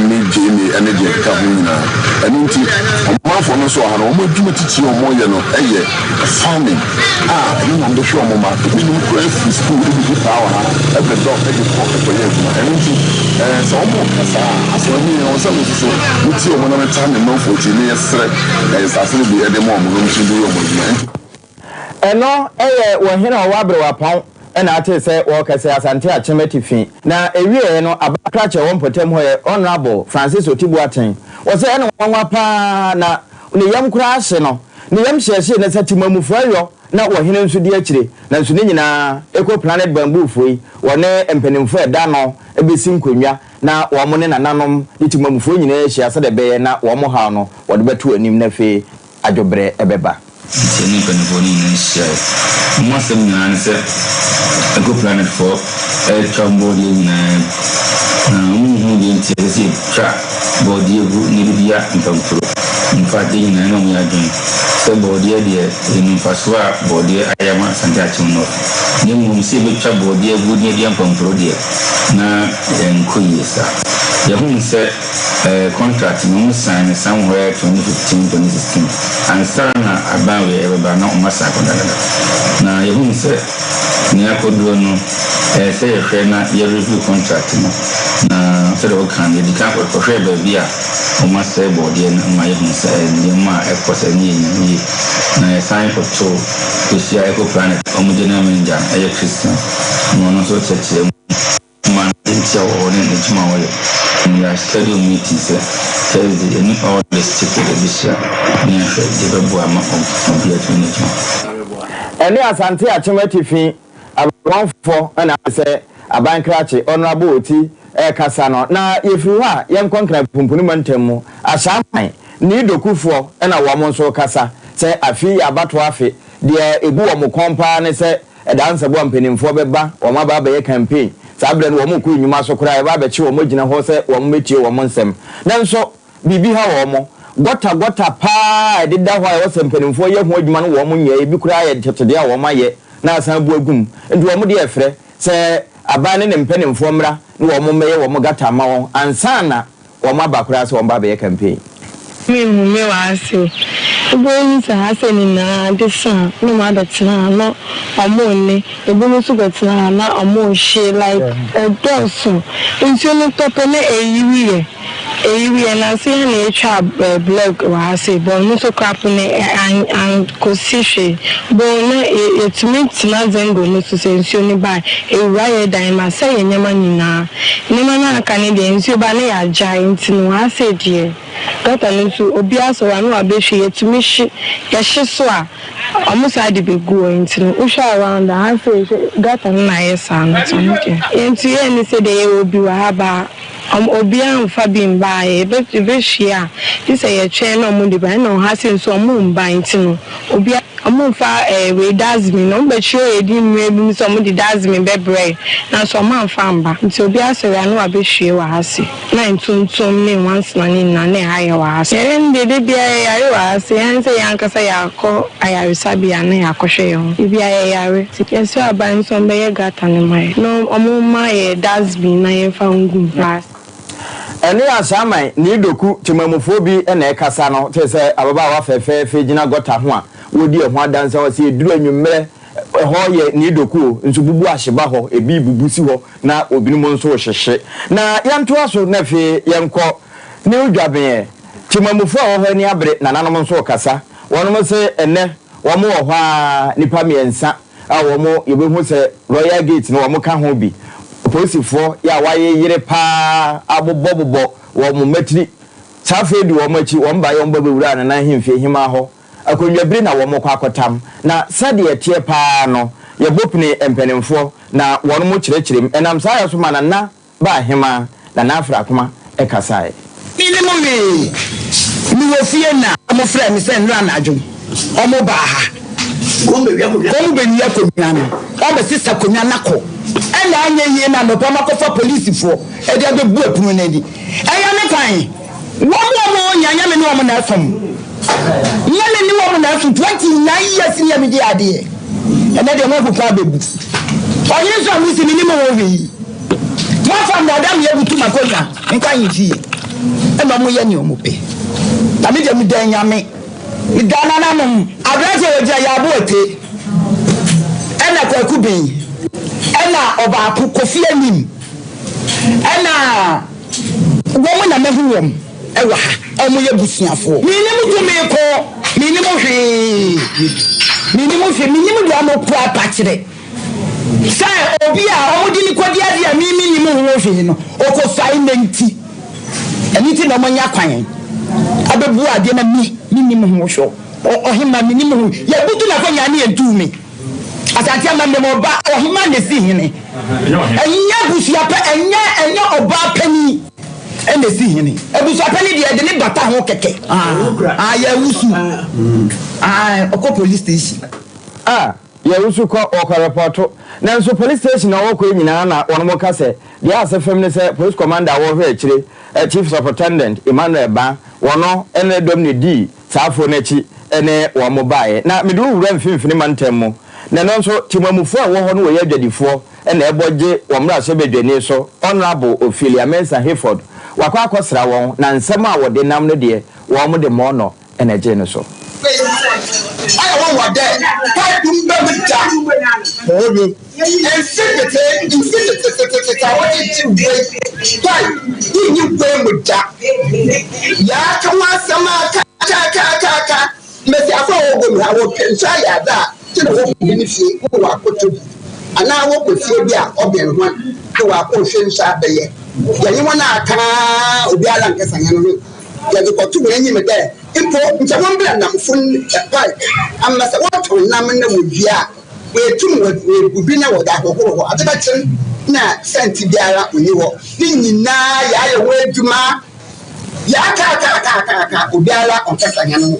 S9: ne gyeene ne deɛ ɛkeka ho nyinaa. Ɛno nti ɔmanfoɔ no nso wɔ ha no wɔn adwuma titire a wɔyɛ no yɛ farming a ɛno na wɔde hwɛ wɔn mma. Ebinom koraa firi sukuu bɛdi paa wɔ ha bɛdɔ de kɔ kɔyɛ adwuma. Ɛno nti sɛ wɔka saa a, asɛ ɛho hia wɔn sɛ me nso so metie wɔn na metaa me manfoɔ akyi na yɛsrɛ nsase no bi de ma wɔn na wɔtumi de yɛ wɔn adwuma. Ɛnti.
S1: Ɛno yɛ wɔ hene a ɔwɔ Aberewapɔn na atee sɛ wɔrekɛsɛ Asante Akyem atifi. Na ɛwieɛ no aba krakye a ɛwɔ mpɔtam hɔ yɛ Honourable Francis Oti Boateng. Ɔsɛ ɛne nwanwa paa na ne yam koraa ahye no. Ne yam hyeɛhyee no sɛ Temamufoɔ ayɔ na wɔ hene nso di akyire. Nanso ne nyinaa Eco Planet Bamboofoɔ yi wɔne mpanimfoɔ a ɛda ano bɛsi nkonnwa na wɔn ne nananom ne Temamufoɔ nyinaa ahyia sɛdeɛ ɛbɛyɛ na wɔn haw no wɔde bɛto anim na afei adwoberɛ bɛba.
S10: Nti yɛne mpaninfoɔ no nyinaa hyiae. Wɔn asɛm nyinaa ne sɛ Eco Planet foɔ retwa wɔn bɔɔdeɛ nyinaa agu. Na wɔn nhunu deɛ nti a ɛsɛ sɛ yɛtwa bɔɔdeɛ gu na yɛde dua mpampuro. In fact yɛn nyinaa na wɔn yɛ adwene sɛ bɔɔdeɛ deɛ yɛnim mfasoɔ a bɔɔdeɛ ayɛ ama Asante Akyem North. Na mmom sɛ yɛbɛtwa bɔɔdeɛ agu na yɛadua mpampuro deɛ na ɛnkɔ yie saa. Yɛhunu sɛ. Ɛɛ contract no ɔmo sign no somewhere 2015 2016 ansa na aban wei ɛbɛba na ɔmo asan akɔ dada na yɛhunu sɛ nea akɔduro no ɛyɛ sɛ yɛhwɛ na yɛ review contract no na sɛdeɛ woka no yɛdi kan kɔhwɛɛ baabi a ɔmo asɛe bɔɔdeɛ no ma yɛhunu sɛ ɛyɛ nneɛma a ɛkɔ sɛ ne yɛnya yie na yɛsan kɔtoo kɔhyia Eco Planet ɔmo general manager no ɛyɛ Christian na ɔno nso kyerɛkyerɛ mu Ma ntia wɔ hɔ ne n'adwuma a ɔyɛ. And we are schedule meeting sɛ Thursday yɛne all the stakeholders bɛhyia ne ahwɛ deɛ ɛbɛboa ama obiara atumi n'adwuma.
S1: Ɛne Asante Akyem Atifi Abɔnfo na sɛ Aban Krakye Honourable Oti rekasa no. Na yɛfiri hɔ a yɛnkɔ Nkran Pumpuni Mantam mu, Ashaiman, Nii Dokufoɔ na wɔn nso rekasa sɛ afe yi yɛ abatoɔ afe, deɛ ɛgu wɔn kɔn paa ne sɛ Ɛdansɛbɔ a mpanimfoɔ bɛba wɔn aba abɛyɛ campaign. Saa berɛ no wɔn rekɔ nnwuma so koraa yɛba abɛkye wɔn agyina hɔ sɛ wɔn mmɛtie wɔn nsɛm. Nanso biribi ha wɔn. Gɔta gɔta pa ara a ɛdeda hɔ a ɛwɔ sɛ mpanimfoɔ yɛ ho adwuma no wɔn nyɛɛ. Ebi koraa yɛ ntetedeɛ a wɔn ayɛ na asan abu agu mu. Nti wɔn deɛ ɛfrɛ sɛ aban ne ne mpanimfoɔ mmra na wɔn mmɛyɛ wɔn gata mma wɔn ansa na Wɔn aba koraa sɛ wɔn ba abɛyɛ campaign.
S11: Me hu me wɔ ase o. Wobɛhu sɛ ha sɛ nyinaa ade sa a na ɔmo abɛtena ha na ɔmo nne, ebinom nso bɛtena ha na ɔmo rehye like ɛdɔɔso. Nsuo no tɔ pɛ na ɛyiri yɛ, ɛyiri yɛ nanso yɛn na yɛtwa blɔk wɔ ha sei but ɔno nso koraa po no ankɔsi hwee. Bohu na yɛtumi tena zengo no so sɛ nsuo no ba a, ɛwura yɛn dan mu asɛe yɛn nneɛma nyinaa. Nneɛma no a aka no deɛ nsuo ba a na yɛagyae nti no ha sei deɛ gutter no nso obiara sɔre a na wabɛhwie yɛtumi hye, yɛhye so a wɔn saa de bɛgu hɔ nti no wohwɛ around a ha sei hwɛ gutter no na ayɛ saa no nti ɔno deɛ yɛntu yɛn ani sɛ deɛ yɛwɔ bi wɔ ha ba a obiara mfa bi mma a yɛbɛhwie a gye sɛ yɛtwɛn na wɔde ba ɛna ɔha sei nso wɔn mma nti no obiara. Ɔmo nfa ɛɛ wei dustbin no, ɔmo bɛkyerɛw yɛ din mmerɛ bi mu sɛ ɔmo de dustbin bɛbrɛ yɛ, nanso ɔmo anfa amba. Nti obiara sɔre a na wabɛhwie wɔ ha se, na ntontom ne nwansena ne nyinaa na ɛha yɛ wɔ ha se. Yɛn deɛ da biara yɛyare wɔ ha se, yɛn sɛ yɛn ankasa yɛakɔ ayaresabea na yɛakɔhwɛ yɛn ho, da biara yɛyare. Nti yɛsrɛ aban sɛ ɔmo bɛyɛ gutter no ma yɛn, na ɔmo mma yɛ dustbin na yɛnfa ngu mu.
S1: Ɛne Asaman ne Idoku temamufoɔ bi na ɛrekasa no, te sɛ ababaawa fɛfɛɛfɛ gyina gɔta ho a wɔredi ɛho adanse a ɔse ɛduru anwummerɛ, ɛhɔ yɛ ne Idoku o, nso bubu ahye ba hɔ, ebi rebubu si hɔ na obinom nso rehyehye. Na yɛntoa so na afei yɛnkɔ New Dwabeɛ. Temamufoɔ a ɛwɔ hɔ ani abere, nananom nso rekasa. Wɔnom se ɛnnɛ wɔn wɔ hɔ ara nnipa mmiɛnsa a wɔn yɛbɛhu sɛ Royal Gate no wɔn ka ho bi. Apolisifoɔ yɛ a wɔayeyere pa ara abobɔbobɔ wɔn mmatiri. Saa afei di wɔn akyi, wɔn baeɛ wɔn ba bɛwuraa Nana ahemfie hemaa hɔ. Akonnwabiri na wɔkɔ akɔtam. Na sɛdeɛ ɛteɛ pa ara no, yɛbɔ pini mpanimfoɔ na wɔn kyerɛkyerɛ mu. Ɛnam saa yɛ so ma Nana baa hemaa, Nana Afrakoma kasaeɛ.
S12: Mennim hwee. Mewɔ fie na wɔfrɛɛ me sɛ nnora anadwo wɔbaa ha. Wɔbɛwia akonnwa no, wɔabɛsesa akonnwa no akɔ. Ɛnna anyɛ yie na anɔpa makɔfa polisifoɔ de abɛbu ɛpono no ani. Ɛyɛ me kwan. Wɔn a wɔnya, nyɛ me ne wɔn na ɛsom. Nyɛ me ne wɔn na ɛsom. 29 years ni a medi adeɛ. Ɛnɛ deɛ moahu kwan abɛbu. Ɔhene nso a mosi mennim ho hwee. Moafa nnaadaa me abutu m'akonnwa nkɔ ahemfie. Ɛna wɔyɛ nea wɔpɛ. Na me deɛ meda Nyame. Meda nananom. Aberanteɛ a wɔgyina Yaabo Ate ɛna Kwaku Ben ɛna ɔbaako Kofi Anim ɛna. Wɔn na mahu wɔn wɔ ha, wɔyɛ abusuafoɔ. Mennim tumi ko, mennim hwee, mennim hwee, mennim deɛ wɔkura pa kyerɛ. Sɛ obi a wɔde no kɔdi adeɛ a me mennim ho hwee no, ɔkɔfae me nti, ɛno nti na wɔanya kwan abɛbu adeɛ na me mennim ho hwee. Ɔhemmaa, mennim ho, yɛbutu n'akonnwa ne yɛntuu me. Asante amammerɛ mu ɔba ɔhema na esi hene. Ɛnyɛ abusua pɛ, ɛnyɛ ɛnyɛ ɔbaa panin ɛna esi hene. Abusua panin deɛ ɛde ne bata ho kɛkɛ. Ah, yɛwusu. Ah, ɔkɔ police station.
S1: Ah, yɛwusu kɔ ɔkɔ repɔto. Nanso police station a ɔkɔ yi nyinaa na wɔn ka sɛ deɛ ase fam ne sɛ police commander a wɔhwɛ akyire, Chief Superintendent Emmanuel Ba, wɔn ne dɔm na edii Saa afuo no akyi ne wɔn baeɛ. Na mede wo wura mfimfini mantam mu, na ɛno nso, Temamufoɔ a ɛwɔ hɔ no wɔyɛ adwadifoɔ na ɛbɔ gye wɔn mmarahyɛbadwani so, Honourable Ophelia Mensah Hayford, wakɔ akɔsra wɔn, na nsɛm a wɔde nam no deɛ, wɔn de mɔɔnɔ na ɛgyee no so.
S12: Afei, ɔyɛ nwanwa dɛ pipe mmba mu da wɔ mu. Mfe pete mfe tsetsetsetset a wɔdze gye guai, pipe, nnyi guai mu da. Yɛaka ho asɛm akaakaakaakaaka, mbasiafo a wɔwɔ guam ha, wɔpɛ nsu ayɛ adze a, gyedɛ wɔkɔ obi ne fie na wɔakɔtɔ bi, anaa wɔkɔ fie bi a ɔbɛn hɔn na wɔakɔhwɛ nsu abɛyɛ. Yɛnye hɔn aka ara, obiara annkasa hɛn ho. Yɛdze kɔto hɔn enyim dɛ mpo nkyɛ wɔmbra namfo no pipe ama sɛ wɔtɔn nam na wowie a, Woetum woebu bi na wɔdze ahohor hɔ. Adze bɛkye no nna sɛntsi biara onnyi hɔ. Ne nyina yɛayɛ ho edwuma, yɛakaakaakaakaaka, obiara ɔnnkasa hɛn ho.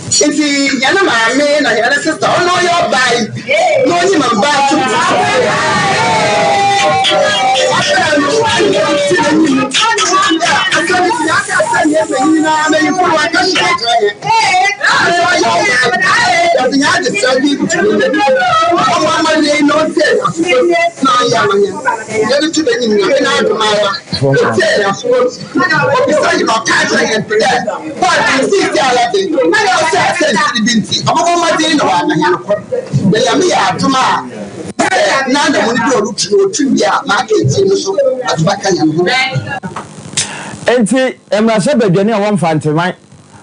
S12: Ntsi hɛn maame na hɛn sista, ɔno ɔyɛ ɔbaa yi na onyim mbaa tum Ɔbaa no ɔtse n'enyim dɛ asɛm yi yɛaka akyerɛ hɛn mbanyin no ara, mbanyimfo no wɔakɛhyɛ akyerɛ hɛn. Nso ɔyɛ ɔbaa yi, yɛdze hɛn adesrɛ bi roto n'enyim. Ɔmmɔ amanneɛ yi na ɔntsie hɛn asowa mu na ɔnyɛ ama hɛn. Yɛdze to n'enyim, Nyame n'adom ara, otsie hɛn asowa mu. Obisa hɛn, ɔkaa kyerɛ hɛn dɛ, Bɔɔd no siesiara dze, osian siantsir bi ntsi, ɔbɔbɔ mbɔdzen na ɔama hɛn kor. Na Nyame yɛ adom a, sɛ n'anamɔn bi a orutu no otu wie a, ma aka ekyir no so ɔdze bɛka hɛn ho.
S1: Ntsi mmarahyɛbadwani a ɔwɔ Mfantseman,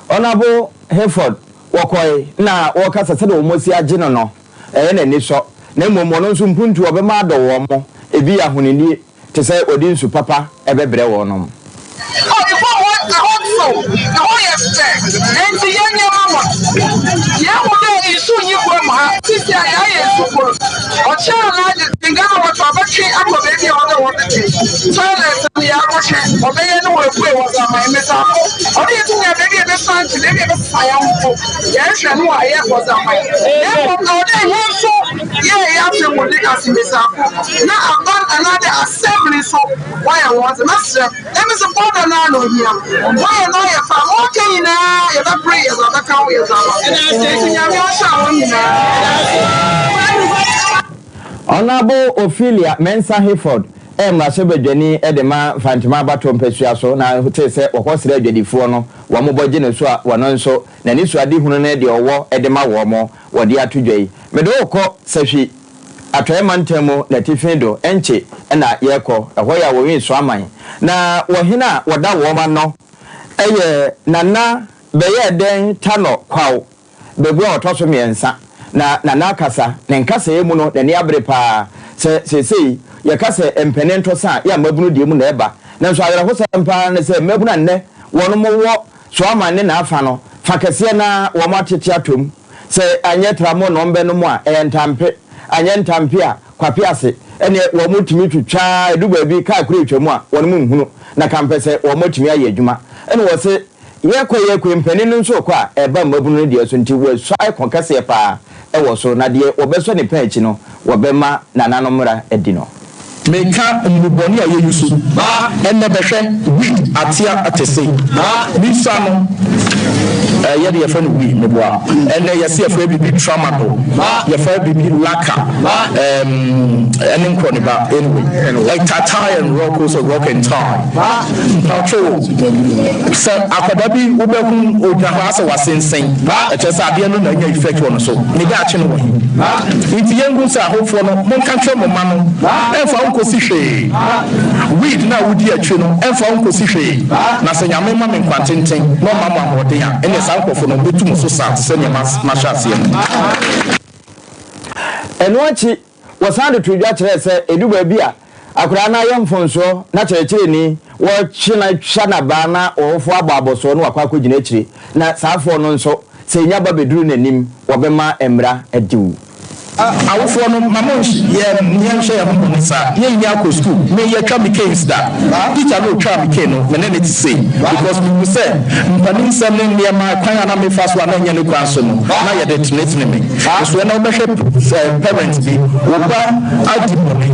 S1: Honourable Hayford, wɔkɔe na wɔrekasa sɛdeɛ wɔn asi agye no no, ɛyɛ n'anisɔ, na mmom ɔno nso mpuntuo a ɔbɛma adɔ wɔn, ebi yɛ ahonidie, te sɛ ɔde nsu papa bɛbrɛ wɔnom.
S13: Oh, ɛhɔ hɔ, ɛhɔ tsew, ɛhɔ yɛ fɛ, ntsi yɛnyɛ mma hɔn. Yehu dɛ nsu nnyi gua mu ha, sisi a yɛayɛ nsu kor. Ɔkyɛr anaa gyedzi, Ghana Water ɔbɛtwe akɔ beebi a ɔwɔ dɛ wɔdze twe. Toilet no yɛakɔhwɛ, wɔbɛyɛ na woebue wɔdze ama hɛn. Mbasiafo, ɔwɔ dɛ yetum nya beebi a yɛbɛsan twe, beebi a yɛbɛsesa hɛnho mpo, yɛrohwɛ no wɔayɛ wɔdze ama hɛn. Na mbom ɔwɔ dɛ hɛn so yɛyɛ y'afamu dze as mbasiafo, na aban anaadɛ assembly so wɔayɛ hɔn dze. Mɛserɛ, emi dze border no ara na ohia. Wɔyɛ na ɔyɛ fɛ a, ma ɔka nyinaa yɛbɛpere yɛdze abɛka ho yɛdze ama. Ntsi Nyame ɔnhyira hɔn nyinaa.
S1: Honourable Ophelia Mensah Hayford yɛ mmarahyɛbadwani de ma Mfantseman abatoɔ mpasua so na tee sɛ wɔkɔsrɛ adwadifoɔ no wɔn bɔ gye no so a wɔno nso n'anisoadehunu ne deɛ ɔwɔ de ma wɔn wɔde ato dwa yi. Mede wo rekɔ Sahwi Atɔeɛ mantam mu n'atifi do nkye na yɛrekɔ, ɛhɔ yɛ Awɔnwi Soaman na wɔhene a wɔda wɔn ano yɛ Nana Bɛyɛɛdɛn Tanɔ Kwaw Bagua a ɔtɔ so mmiɛnsa, na Nana akasa. Ne nkasɛɛ mu no, n'ani abere paa sɛ seesei. Yɛka sɛ mpanin to sa a, yɛ a mmabunu deɛ mu na ɛba. Nanso awerɛhosɛm pa ara ne sɛ mmabunu a nnɛ wɔnom wɔ Soaman ne n'afa no, fa kɛseɛ no ara wɔn atete atom. Sɛ anyɛ tramo na wɔbɛnom a, ɛyɛ ntampe. Anyɛ ntampe a, kwape ase. Ɛnneɛ wɔtumi twitwa ara, ɛdu baabi kaa koro retwa mu a, wɔnom nhunu. Na kampɛ sɛ wɔatumi ayɛ adwuma. Ɛna wɔse, yɛkɔ yɛkɔ yi, mpanin no nso rekɔ a, ɛreba mmabunu no deɛ so nti wɔasuae ko kɛseɛ pa ara wɔ so. Na deɛ wɔbɛsɔ ne pɛn akyi no, wɔbɛma nananom mmara adi no.
S14: Meka nnubɔne a yɛyi so ɛnnɛ bɛhwɛ weed atea atese misa no yɛde yɛfrɛ no wii meboa ɛnnɛ yɛse yɛfrɛ biribi tramadol yɛfrɛ biribi laka ɛne nkorɔ ne ba anyway tie and rock also rock and tie mpakyɛw sɛ akwadaa bi wobɛhu ogyina hɔ asɛ wasensen ɛkyerɛ sɛ adeɛ no na anya effect wɔ no so ne daakye no wɔ he nti yɛnhu sɛ ahofoɔ no monka nkyerɛ mo mma no ɛmfa wo nkɔsi hwee weed no a wodi akyire no ɛmfa wo nkɔsi hwee na sɛ Nyame ma me nkwa tenten na ɔma mo ahoɔden a ɛneɛ saa nkurɔfoɔ no mɛtu mo so saa te sɛ neɛ mahyɛ aseɛ no.
S1: Ɛno akyi, wɔsan de too dwa kyerɛɛ sɛ ɛdu baabi a, akwadaa no ayɛ mfomsoɔ na kyerɛkyerɛni wɔtwe no atwa no abaa na ɔwofoɔ abɔ abɔsoɔ na wakɔ akɔgyina akyire, na saa afoɔ no nso, sɛ ɛnya ba bɛduru n'anim, wɔbɛma mmara adi wo.
S14: Awofoɔ no, ma mo yɛn yɛnhwɛ yɛn ho bɔne saa. Yɛn nyɛ akɔ school. Me yɛtwa me canes da. Teacher no otwaa me cane no, me ne no te sei. Because me hu sɛ mpanin nsɛm ne nneɛma kwan a na me fa so a na ɛnyɛ ne kwan so no, na yɛde tenetene me. Nso ɛnɛ wobɛhwɛ parent bi, wo ba adi bɔne.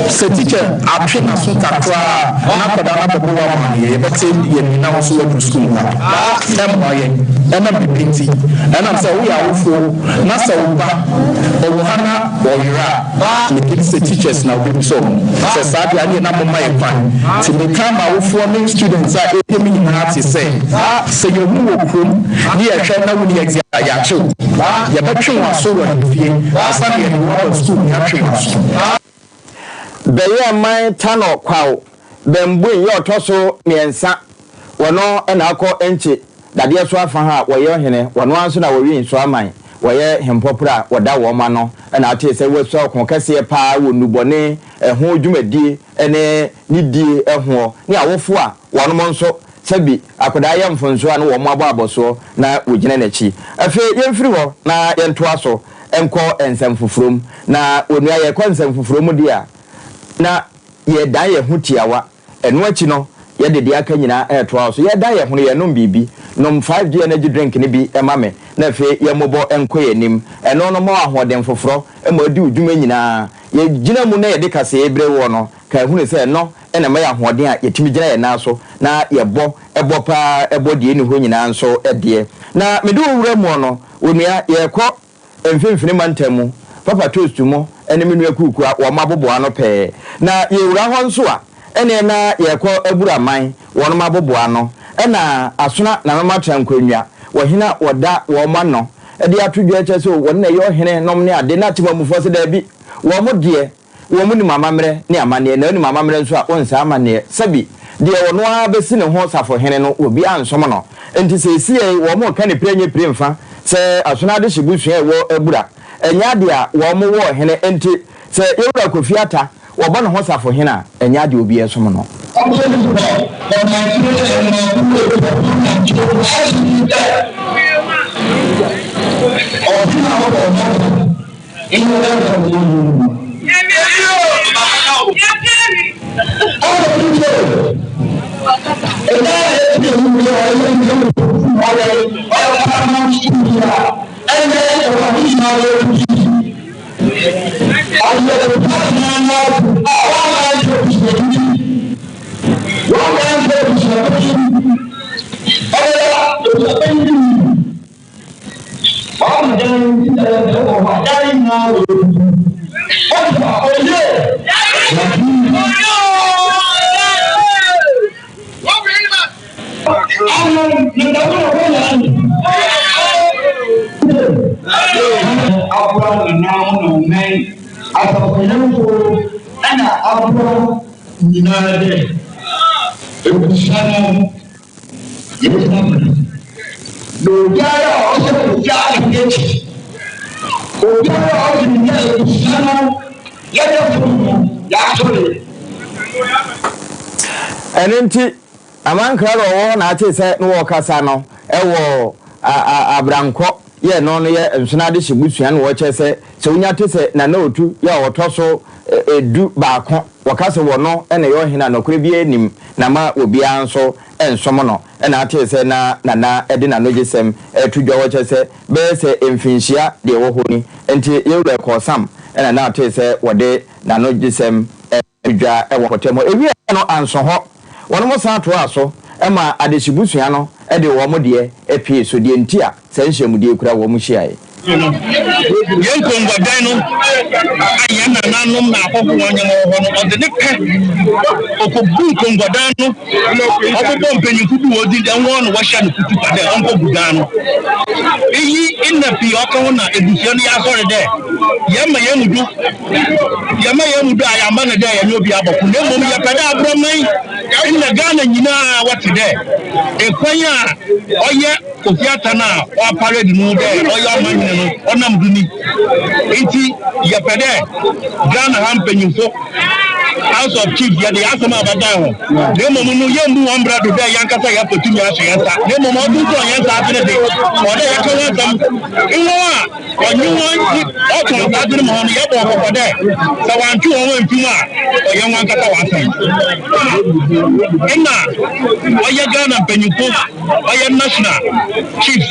S14: Sɛ teacher atwe n'aso kakra a, na akwadaa no abɛbɔ wo amaneɛ. Yɛbɛte yɛn ani na wo nso woaduru school mu ha. Ɛmmoa yɛn. Ɛnam biribi nti. Ɛnam sɛ woyɛ awofoɔ. Na sɛ wo ba ɔwɔ ha na ɔyera a, megye di sɛ teachers na wobɛbisa ɔmo. Sɛ saa deɛ a, ɛneɛ na momma yɛ kwan. Nti meka ama awofoɔ ne students a ɛtie me nyinaa te sɛ, sɛ yɛhu wɔ kurom ne yɛhwɛ na wonni exam a, yɛakye wo. Yɛbɛtwe wo aso wɔ ahemfie ansa na yɛde wo aba sukuu mu yɛatwe wo aso.
S1: Bɛyɛ man Tanɔ Kwaw Bɛmboe yɛ ɔtɔ so miɛnsa, wɔno na akɔ Nkye dadeɛ so afa ha a wɔyɛ ɔhene, wɔno ara nso na wɔwe Nsuaman, wɔyɛ hempɔprɛ a wɔda wɔn ano na atee sɛ wɔasua ɔko kɛseɛ paa wɔ nnubɔne ho dwumadie ne ne die hoɔ ne awofoɔ a wɔnom nso sɛbi akwadaa yɛ mfonsoɔ a na wɔn abɔ abɔsoɔ na wɔgyina n'akyi. Afei yɛmfiri hɔ na yɛntoa so nkɔ nsɛm foforɔ mu. Na onua yɛrekɔ nsɛm foforɔ mu deɛ a na yɛredan yɛn ho tiawa. Ɛno akyi no, yɛde deɛ aka nyinaa retoa wo so. Yɛredan yɛn ho no, yɛrenom biribi. Nom 5G energy drink no bi ma me, na afei yɛmmobɔ nkɔ yɛn anim. Ɛno no ma wo ahoɔden foforɔ ma wodi wo dwuma nyinaa. Yɛgyina mu na yɛde kaseɛ yi brɛ woɔ no, ka hunu sɛ ɛno na ɛma yɛn ahoɔden a yɛtumi gyina yɛn nan so na yɛbɔ bɔ pa ara bɔ deɛ ɛnni hɔ nyinaa nso deɛ. Na mede wo wura muɔ no, onua, yɛrekɔ Mfimfini mantam mu, Papa Toast mo ne me nua Kuukua wɔn aboboa ano pɛɛ. Na yɛwura hɔ nso a, ɛneɛ na yɛrekɔ Abura man, wɔnom aboboa ano. Ɛna Asona Nana Matra Nkwannwa, ɔhene a wɔda wɔn ano de ato dwa kyerɛ sɛ wɔn na ɛyɛ ɔhene nom ne ade, na Temamufoɔ se daabi, wɔn deɛ Wɔn nim amammerɛ ne amanneɛ, na wonim amammerɛ nso a, wonsɛ amanneɛ. Sɛbi, deɛ ɔno ara bɛsi ne ho safohene no, obiara nsom no. Enti seesei wɔn reka ne pire nyɛ pire mfa sɛ Asono adehye busua a ɛwɔ Abura. Ɛnyɛ adeɛ a wɔn wɔ ɔhene, enti sɛ Yɛwura Kofi Atta wɔbɔ ne ho safohene a, ɛnyɛ adeɛ a obiara som no.
S15: Na obiara a ɔhyɛ Kofi Addo akyi, obiara a ɔgye di sɛ abusua no yɛda fam no. Yɛasɔre.
S1: Ɛno nti, Amankra na ɔwɔ hɔ na ate sɛ na wɔrekasa no wɔ Abrankɔ yɛ no no yɛ Nsono adehye busua na wɔkyerɛ sɛ sɛ wonya te sɛ Nana Otu yɛ a ɔtɔ so du baako wɔka sɛ wɔno na ɛyɛ ɔhene a nɔkorɛ biara nnim na ma obiara nso nsom no na ate sɛ na Nana de n'anogyesɛm reto dwa wɔkyerɛ sɛ bɛyɛ sɛ mfinhyia deɛ ɛwɔ hɔ ni nti Yɛwura Kɔɔsam na na ate sɛ wɔde n'anogyesɛm dwa wɔ mpɔtam hɔ. Ewiee no anso hɔ, wɔnom san toaa so ma adehyebusua no de wɔn deɛ pue so, deɛ nti a saa nhyiamudie kura wɔn hyiaeɛ.
S16: No, hɛn nkongua-dan no a hɛn nananom na ahɔho hɔn ndzɛmba wɔ hɔ no, ɔdze ne pɛ okobuu nkongua-dan no, ɔbobɔɔ mpanyimfo bi hɔn dzin dɛ hɔn na wɔhyɛ no kutupa dɛ ɔnkɔbu dan no. Iyi nna pii a ɔka ho na ebusua no yɛasɔre dɛ yɛma hɛn mu do. Yɛma hɛn mu do a, yɛamma no dɛ yɛnye obi abɔko na mbom yɛpɛ dɛ aborɔman na Ghana nyina wɔtse dɛ kwan a ɔyɛ Kofi Atta no a ɔaparade no dɛ ɔyɛ ɔmanhene no ɔnam do ni. Ntsi yɛpɛ dɛ Ghana ha mpanyimfo, House of Chiefs, yɛdze hɛn asɛm abadan hɔn na mbom no yemmbu hɔn mbra do dɛ hɛnankasa yɛpɛ tum ahyɛ hɛn nsa na mbom ɔtontɔn hɛn nsaase no dze, ɔwɔ dɛ yɛka ho asɛm. Hɔn a Ɔnye hɔn dzi ɔtɔn asaase no ma hɔn no, yɛbɔ hɔn kɔkɔ dɛ sɛ wɔanntwe hɔnho emmfi mu a, ɔyɛ hɔnankasa hɔn asɛm. Nna ɔyɛ Ghana mpanyimfo, ɔyɛ National Chiefs,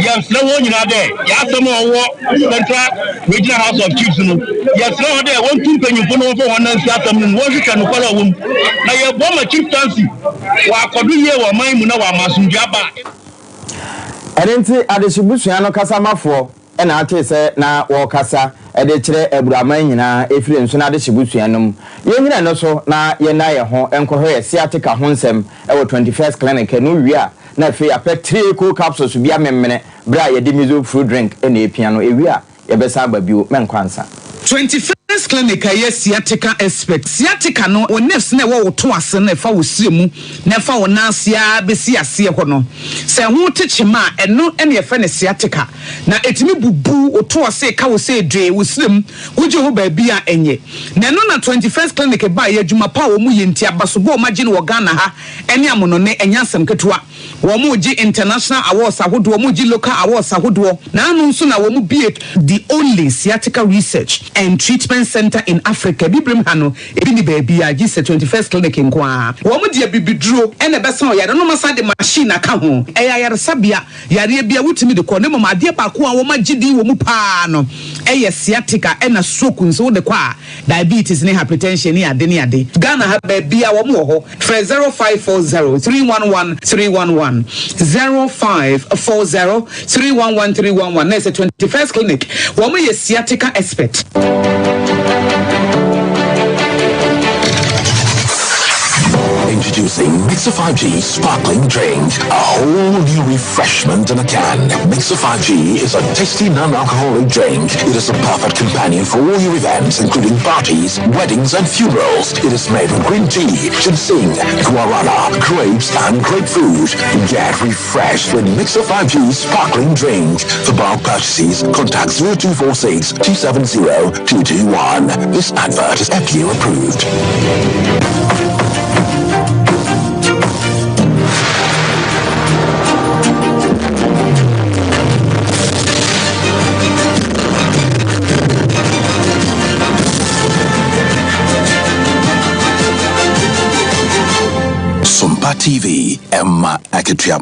S16: yɛserɛ hɔn nyina dɛ hɛn asɛm a ɔwɔ Central Regional House of Chiefs no, yɛserɛ hɔn dɛ wontu mpanyimfo no wɔmfa hɔn nan nsi asɛm no mu, wɔnhwehwɛ nokwar a ɔwɔ mu, na yɛboa ma chieftaincy ɔakɔ do yie wɔ ɔman yi mu na wɔama asomdwee aba.
S1: Ɛno nti adehyebusua no kasamafoɔ na atee sɛ na wɔrekasa de kyerɛ aburaman nyinaa ɛfiri nsono adehyebusua no mu. Yɛnnyina ɛno so na yɛnna yɛn ho nkɔhwɛ yɛn sciatica ho nsɛm wɔ 21st Clinic. Ɛno wie a, na afei yɛapɛ Trico capsules bi amemene berɛ a yɛde miso fruit drink na ɛrepia no. Ɛwie a, Yɛbɛsan aba bio, mɛnkɔ ansa.
S17: 21st Clinic a ɛyɛ sciatica expert. Sciatica no, wo nerves no a ɛwɔ wo to ase no ɛfa wo srɛ mu na ɛfa wo nan ase ara bɛsi aseɛ hɔ no, sɛ ɛho te kyema a, ɛno na yɛfrɛ no sciatica. Na ɛtumi bubu wo to ase, ɛka wo sɛ dwee, wo srɛ mu, wogye ho baabi a ɛnyɛ. Na ɛno na 21st Clinic baeɛ, adwuma pa a wɔyɛ nti, abasobɔ a wɔagye no wɔ Ghana ha ne amonɔne, ɛnyɛ asɛm ketewa. Wɔregye international awards ahodoɔ, wɔregye local awards ahodoɔ. N'ano nso na wɔbue the only sciatica research and treatment centre in Africa. Abibirem ha no, ebi nni baabiara gye sɛ 21st Clinic nko ara. Wɔde abibiduro na ɛbɛsa ɔyare no na wɔasan de machine aka ho. Ɛyɛ ayaresabea, yareɛ biara wotumi de kɔ na mmom adeɛ baako a wɔagye din wɔ mu pa ara no yɛ sciatica ɛna stroke nso wode kɔ a diabetes ne hypertension ne ade ne ade. Ghana ha baabiara wɔn wɔ hɔ. Frɛ 0540 311 311, 0540 311 311 na ɛsɛ 21st Clinic. Wɔn yɛ sciatica expert.
S18: Introducing Mixer 5G Sparkling Drink, a whole new refreshment in a can. Mixer 5G is a tasty non-alcoholic drink. It is a perfect companion for all your events, including parties, weddings, and funerals. It is made with green tea, ginseng, guarana, grapes, and grapefruit. Get refreshed with Mixer 5G Sparkling Drink. For bulk purchases, contact 0246 270 221. This advert is FDA approved. Sompa TV, Emma Akatua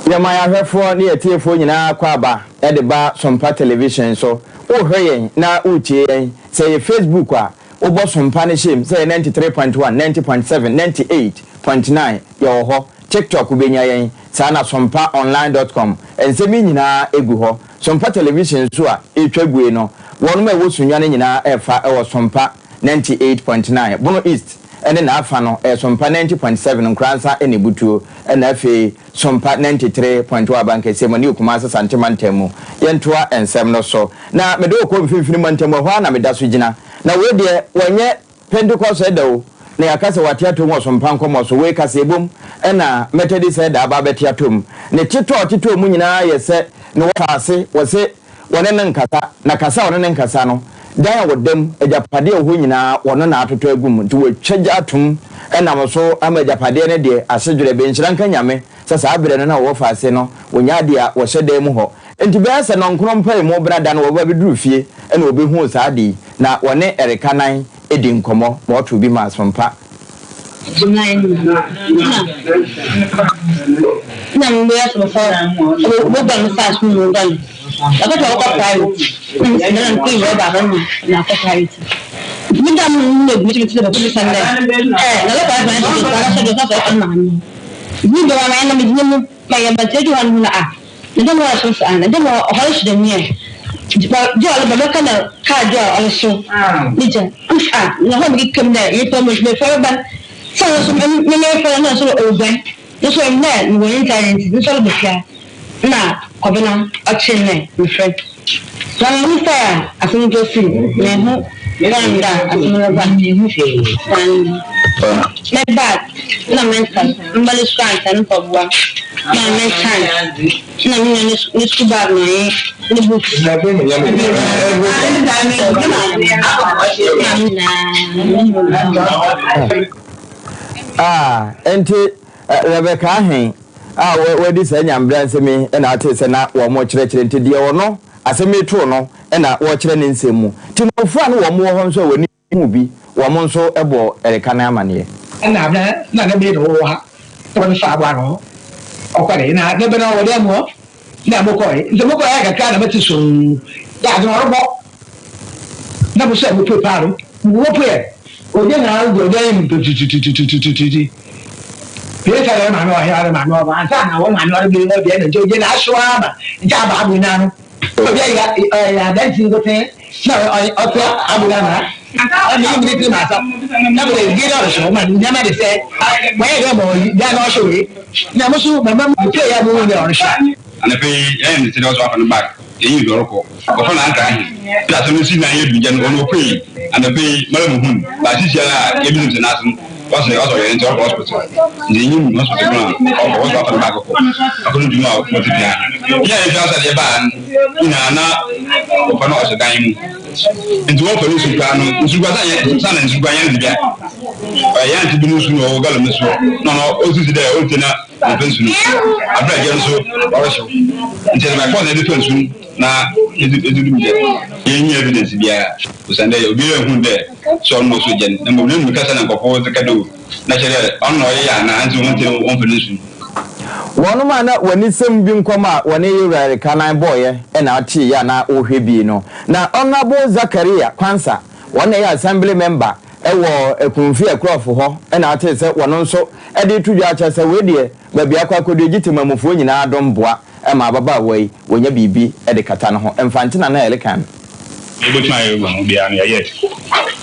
S1: Yɛma yɛn ahwɛfoɔ ne yɛn atiefoɔ nyinaa akwaaba de ba Sompa Television so. Worehwɛ yɛn na woretie yɛn. Sɛ ɛyɛ Facebook a, wobɔ Sompa no hyɛ mu. Sɛ ɛyɛ 93.1, 90.7, 98.9, yɛwɔ hɔ. TikTok wobɛnya yɛn. Saa na sompaonline dot com, nsɛm yi nyinaa gu hɔ. Sompa Television nso a ɛretwa gue no, wɔnom a ɛwɔ Sunyani nyinaa refa wɔ Sompa 98.9, Bono East ne n'afa no ɛyɛ Sompa 90.7, Nkoransa ne Butuo, ɛna afei Sompa 93.1 Abankɛseɛ mu ne Kumase Sante mantam mu. Yɛntoa nsɛm no so. Na mede wo kɔ Mfimfini mantam mu, ɛhɔ ara na meda so gyina. Na wei deɛ wɔnyɛ Pentekoste ɛda o, na yɛaka sɛ wɔate atom wɔ sompa nkɔmmɔ so. Wei kaseɛbom na Methodist ɛda aba abɛte atom. Ne tetɔ a ɔtetɔɔ mu nyinaa yɛ sɛ ne wɔfa ase, wɔse wɔne no nkasa, na kasa a wɔne no nkasa no, Dan a wɔda mu, agyapadeɛ a ɛwɔ hɔ nyinaa, wɔno na atotɔ agu mu. Nti wɔatwa gya atom nam so ama agyapadeɛ no deɛ, asedwerɛ. Bɛnhyira nka Nyame sɛ saa berɛ no na wɔwɔ faase no, wɔnya adeɛ a wɔhyɛ dan mu hɔ. Nti bɛyɛ sɛ nɔnkron mpaemu bena da no wɔba bɛduru fie na wɔbɛhuu saa ade yi, na wɔne Ɛrekanan di nkɔmmɔ ma ɔtoo bi maa Asompa.
S19: Na mebɛyɛ sɛ bɛfa wɔbɛgua me saase mu na wɔgua me. Wɔka sɛ wɔkɔ private na mesi na mekɔ yi rɔba ama me na akɔ private. Nti me da no mu na ebi mi sɛ bɛkɔ bisa ndɛ ɛ na lɔkɔ ayɛ sɛ sɛ sɛ sɛ sɛ ɔkɔ maame. Nti me dɔm ama na megyina mu ma yɛ ba nti edu hɔ no na a na dɛm hɔ so saa na dɛm hɔ ɔhɔ so dɛm yɛ. Gye ɔleba bɛka na kaa gye a ɔso ne gya a na hɔ mekeka mu dɛ nyimpa mu mefrɛ bɛba sɛ ɔno so me mefrɛ no na so ɔreguan no so ɔnyim dɛ mowɔ ne ntaare ntsi no so ɔreba fie a nna Kɔbena ɔkyee no dɛ mefrɛ no na mehu sɛ a asɛm no sii mehu kwan da a asɛm no bɛba saa me bag na me nsa mba no sukuu ansa no mpaboa na me ntan na me nua ne sukuu bag na ɔnye ne books.
S1: Ah, enti Rebecca ahen a wadi saa nyambra nsɛm yi na atee sɛ na wɔrekyerɛkyerɛ nti deɛ ɔno asɛm yi too no na wɔrekyerɛ ne nsɛm mu. Timofoɔ a na wɔn wɔ hɔ nso a wɔn ani huu bi, wɔn nso bɔɔ Erika no amaneɛ.
S15: Nna abena na ne bere na wɔwɔ ha na wɔde faa aboa no ɔkɔree na ne bere no ɔwɔ dan mu hɔ na mokɔe nti mokɔe ayɛ kakra na mete soo dɛ adze no ɔrobɔ na mo so mopue paa no mopue ogya na ɔdɔ ɔdan mu tutututututututu pie sɛ yɛ maame ɔhɛ ɔre maame ɔba ansa na wɔ maame ɔre bi ɔbi ɛna nkyɛ ogya na ahyew ama nkyɛ aba abo nyinaa no obi ayɛ ɔyɛ adansi nkotsee na ɔtse abo no ama ɔne yi mene tiri maasa na mede gye dɛ ɔhyew ma nneɛma de sɛ wɔyɛ dɛ ma ɔyi gya na ɔhyew yi na mo so mama mo pie yɛ mo hu dɛ ɔrehyew.
S20: Anapa yi, yɛayɛ no tse dɛ ɔsɔ afa no bag, yɛnye no dze ɔrokɔ. Wɔfa no anka ahe? Nna asɛm no sii na annyɛ du nkyɛ no, ɔno opuei. Anapa yi, mara muhun, but seseiara a yebisa bisa n'ase no, ɔse ɔsɛ ɔyar ntsi ɔrokɔ hospital. Ntsi yenyim hospital kor a ɔkɔ, wɔse ɔafa no bag kɔ. Ɔkɔ no dwuma a wɔtse pia. Hɛn a yehwɛ ase dze yɛbaa no nyina na wɔfa no ɔhyɛ dan mu. Ntsi wɔfa no nsu koraa no, nsu koraa sɛ nnyɛ saana nsu koraa nnyɛ ne dzibea. Ɔyɛ hɛn antse bi no nsu na ɔwɔ gallon no so na ɔno osisi dɛ oritsie na Wɔmfa nsu no aber a gya no so ɔrehyew. Ntsi yɛdze by force na yɛdze fa nsu no na yɛdze yɛdze dum gya no. Yennyi evidence biara osiandɛ obiara nnhun dɛ sɛ ɔno na ɔsɔɔ gya no na mbom n'anomu kasa na nkorɔfo dze ka dɛ o na kyerɛ dɛ ɔno na ɔyɛe anaa ntsi hɔn ntsi wɔmmfa no nsu no.
S1: Wɔnom a na wɔne sɛm bi nkɔm a wɔne Yewura Erikanan bɔeɛ na ɔteeɛ a na wɔhwɛ bi no. Na Honourable Zakaria Kwansa, wɔn na ɛyɛ Assembly Member wɔ Akumfi Akurɔfo hɔ na ɔtee sɛ wɔno nso de reto dwa akyerɛ sɛ wei deɛ baabi akɔ akɔduru gye temamufoɔ nyinaa dom boa ma ababaawa yi wɔnya biribi de kata ne ho. Mfantena na ɛrekan no.
S20: Yebotum ayɛ wɔ ho biara no yɛyɛe.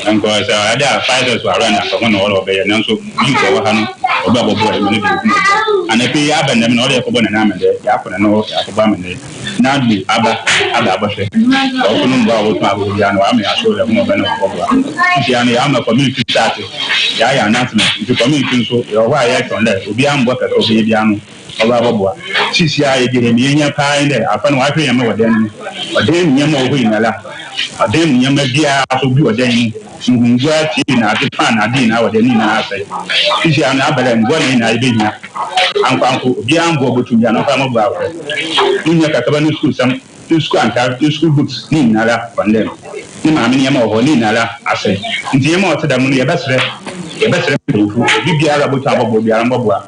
S20: Nka sɛ ɔyɛ dɛ a fire service wɔ around a nka hɔn na ɔwɔ dɛ wɔbɛyɛ naaso youth a ɔwɔ ha no obi a ɔbɔboa hɛn ma no de otum aboa. Anapa yi aba ndɛm na ɔwɔ dɛ yɛkɔbɔ Nana amandzɛɛ, yɛakɔ Nana hɔ yɛakɔbɔ amandzɛɛ. N'ado aba aba abɔhwɛ. Ɔwofo no mboa a obotum aboa biara no ɔama yɛasow dɛ hom ɔbɛn na wɔbɔboa. Ntsi ano yɛama community start, yɛayɛ announcement ntsi community no so yɛwɔ hɔ a yɛtweɔn dɛ obiara mboa kakra a ɔbɛyɛ biara no ɔba abɔboa. Seseiara yɛgye hɛn yehia paa nye dɛ afa no wɔahwɛ ndzɛmba wɔ dan no mu, ɔdan mu ndzɛmba a ɔwɔ hɔ nyinara, ɔdan mu ndzɛmba biara so bi wɔ dan mu, ngungua, TV na adze, fan na adze nyinara wɔ dan mu ne nyinara asɛe. Seseiara no aba dɛ mboa na hɛn nyinara yebehia. Ankoanko, obiara mboa obotum biara no ɔmfa mbɔboa afrɛ. No nua kakraba no skuulsɛm, no skuul antar, no skuul books ne nyinara kɔndɛm. Ne maame nneɛma wɔ hɔ, ne nyinara asɛe. Ntsi nneɛma a ɔtse dɛm no yɛbɛserɛ, yɛbɛserɛ mpanyimfo, obi biara a obotum abɔboa biara mbɔboa.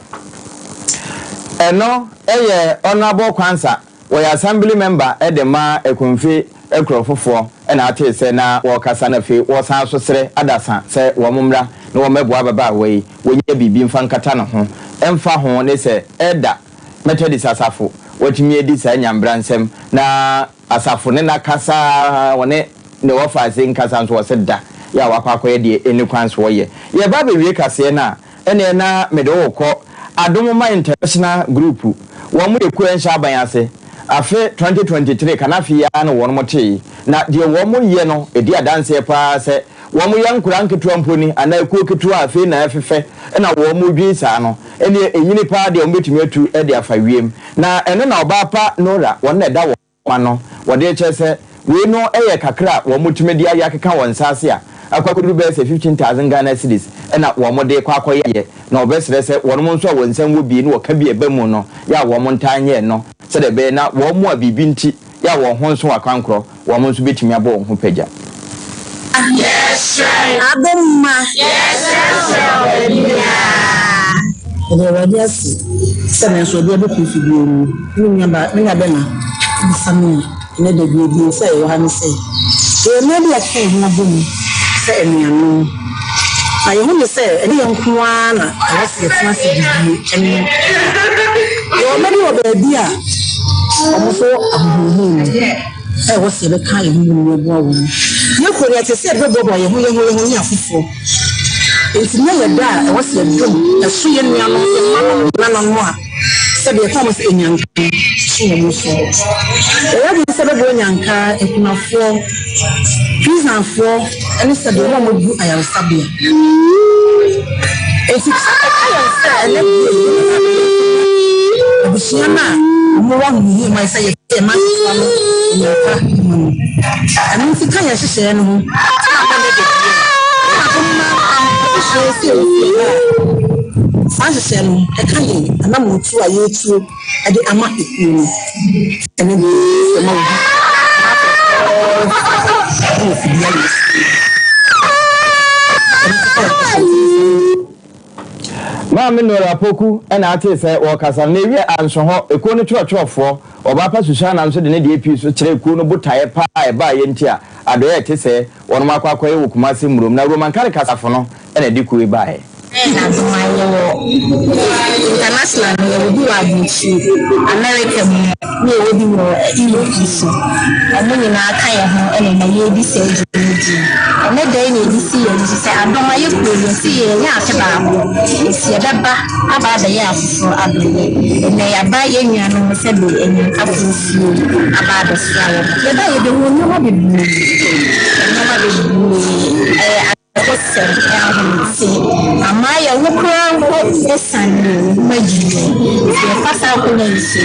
S1: Ɛno yɛ Honourable Quansah, wɔyɛ Assembly member de ma Ekumfi Nkurɔfofoɔ na atee sɛ na wɔrekasa na afei wɔsan nso srɛ adasa sɛ wɔn mmra na wɔmmɛboa ababaawa yi wɔnya biribi mfa nkata ne ho ɛmfa ho ne sɛ Elder Methodist asafo watumi adi saa nyambra nsɛm na asafo ne no akasa wɔne ne wɔfaase nkasa nso wɔse da yɛ a wakɔ akɔyɛ deɛ ɛnni kwan so wɔyɛ. Yɛreba abɛwie kaseɛ no a Ɛneɛ na mede wo rekɔ Adomoma International Group, wɔn yɛ kuo a ɛnhyɛ aban ase. Afe 2023 kan afe yi ara na wɔn tee, na deɛ wɔn yɛ no ɛdi adanseɛ pa ara sɛ wɔn yɛ nkoraa nketewa mpo ni anaa kuo ketewa a afei na ɛfefɛ na wɔn redwin saa no, ɛneɛ ɛnyini pa ara deɛ wɔn bɛtumi atu de afa wiem. Na ɛno na ɔbaa pa Nora, wɔn na ɛda wɔn. ano, wɔde rekyerɛ sɛ Wei no yɛ kakra a wɔtumi de ayɛ akeka wɔn nsa ase a akɔ akɔduru bɛyɛ sɛ 15,000 Ghana cedis na wɔde rekɔ akɔyɛ ayɛ na wɔbɛsrɛ sɛ wɔnom nso a wɔn nsam wɔ bie ne wɔka bi a ɛba mu no yɛ a wɔn ntaa nyɛ ɛno sɛdeɛ ɛbɛyɛ na wɔn a biribi nti yɛ a wɔn ho nso akwankorɔ wɔn nso bɛtumi abɔ wɔn ho pagya.
S21: Adom mma.
S22: Yɛda Awurade ase sɛ nanso ɔde abɛpue fidie mu. Me nua ba, me nua bɛma bisa me a, ɛnɛ da bi deɛ nti a yɛwɔ ha ne sɛ, yɛyɛ mmaa bi a yɛaka yɛn ho abom sɛ anuanom. Na yɛhu ne sɛ ɛnyɛ yɛn nko ara na ɛwɔ sɛ yɛtena ase didie ɛne yɛwɔ mma bi wɔ baabi a wɔn nso wɔ ahohiahia mu a ɛwɔ sɛ yɛbɛka yɛn ho bom na yɛboa wɔn. Yɛn kuro no yɛte sɛ yɛbɛboaboa yɛn ho yɛn ho yɛn ho ne afoforɔ. Enti nnɛ yɛ da a ɛwɔ sɛ yɛdom ɛso yɛn nuanom, yɛn mmanom ne yɛn nananom a sɛdeɛ yɛka wɔn sɛ anyanka so wɔn so. Yɛyɛ adwene sɛ yɛbɛboa anyanka, akunafoɔ, prisonfoɔ ne sɛdeɛ wɔn a wɔadu ayaresabea. Enti ɛka yɛn sɛ ɛnnɛ deɛ yɛbɛma abusua no a wɔwɔ ahohiahia mu ayɛ sɛ yɛsɛ yɛn mma nketewa no anyanka ma no. Ɛno nti ka yɛn nhyehyɛeɛ no ho na ama no ada bio. Na adom ma nhyehyɛeɛ sɛ ɛwɔ fie ha a, saa nhyehyɛeɛ no ɛka yɛn anammɔntuo a yɛretuo de ama ekuo no. Ɛno deɛ sɛ ma obi wɔ fidua wɔ fie. Ɛno nso ka yɛn nhyehyɛeɛ.
S1: Maame Nora Poku na atee sɛ wɔrekasa no, na ewiee anso hɔ, ekuo no twerɛtwerɛfoɔ, Ɔbaapa Susana nso de ne deɛ pii so kyerɛɛ kuo no botaeɛ paa a ɛbaeɛ nti a adɔeɛ a ɛte sɛɛ wɔnom akɔ akɔyɛ wɔ Kumasi Mmurom, na Roman Karikasafo no na ɛde kuo yi baeɛ.
S21: Bɛn adom a yɛwɔ international no yɛwɔ bi wɔ aburokyire, America mu ne yɛwɔ bi wɔ Europe nso. Wɔn nyinaa ka yɛn ho na ɛma yɛredi saa dwumadie yi. Ɛnnɛ da yi na yɛde si yɛn ani so sɛ adom ayɛ kuo yi, yɛse yɛnyɛ afe baako nti yɛbɛba aba abɛyɛ afoforɔ adɔeɛ. Ɛnnɛ yɛaba yɛn nuanom sɛbe anyankafoɔ fie aba abɛsra wɔn. Yɛba a yɛbɛhu nneɛma bebree, nneɛma bebree, ɛyɛ Awerɛhosɛm ne ahomete ama yɛn ho koraa mpo esiane yɛn ho adwiri. Enti yɛfa saa akwannya yi so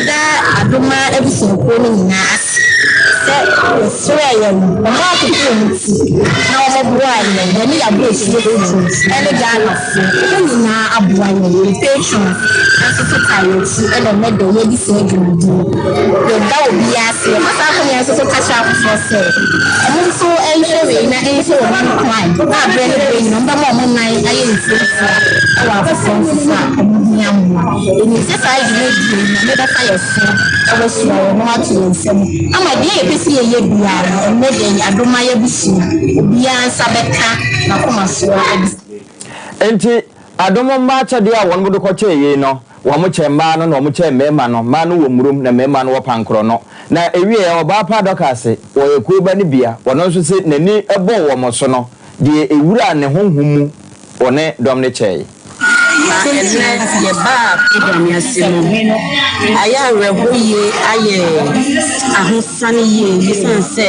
S21: da Adoma abusuakuo no nyinaa ase sɛ wɔfrɛɛ yɛn, wɔakoto wɔn ti na wɔboaa yɛn, yɛne yɛn aburokyirefo ne Ghanafoɔ, wɔn nyinaa aboa yɛn, yɛn patrons nso so taa yɛn akyi na ɛnnɛ da yi yɛadi saa dwumadi yi. Yɛda obiara ase. Yɛfa saa akwannya yi so so ka kyerɛ afoforɔ sɛ, Wɔn nso nhwɛ wei na ɛnhyɛ wɔn nkuran na berɛ ne berɛ nyinaa wɔbɛma wɔn nan ayɛ ntiantia wɔ afoforɔ nso so a wɔhia mmoa. Yɛnim sɛ saa dwumadie yi Nyame bɛfa yɛn so ahyira yɛn na wato yɛn nsa mu ama deɛ yɛpɛ sɛ yɛyɛ biara no ɛnnɛ da yi adom ayɛ abusua obiara nsa bɛka n'akoma soɔ abisa.
S1: Enti adom mma akyɛdeɛ a wɔn de kɔkyɛɛ yei no, Wɔkyɛ mmaa no na wɔkyɛ mmarima no, mmaa no wɔ Murom na mmarima no wɔ Pankorɔno. Na ɛwieɛ ɔbaa pa Dorcas, wɔyɛ kuo ba no bia, ɔno nso se n'ani bɔɔ wɔn so no, deɛ ɛwuraa ne honhom mu ɔne dɔm no kyɛɛe.
S23: Na ɛnnɛ yɛbaa program yi ase no, ayɛ awerɛho yie, ayɛ ahosane yie ɛsiane sɛ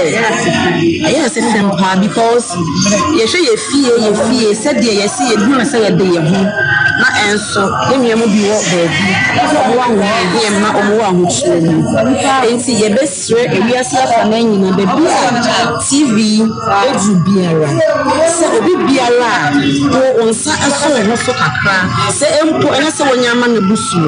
S23: ɛyɛ ase fɛm paa because yɛhwɛ yɛ fie yɛ fie sɛdeɛ yɛsi yɛduru sɛ yɛde yɛn ho na ɛnso So yɛn nua mu bi wɔ baabi a wɔwɔ ahohiahia mu na wɔwɔ ahokyerɛ mu? Enti yɛbɛsrɛ ewiase afanan nyinaa, baabi a TV aduru biara, sɛ obi biara a wo wo nsa so wo ho so kakra, sɛ mpo ɛnyɛ sɛ wonya ama no bu so,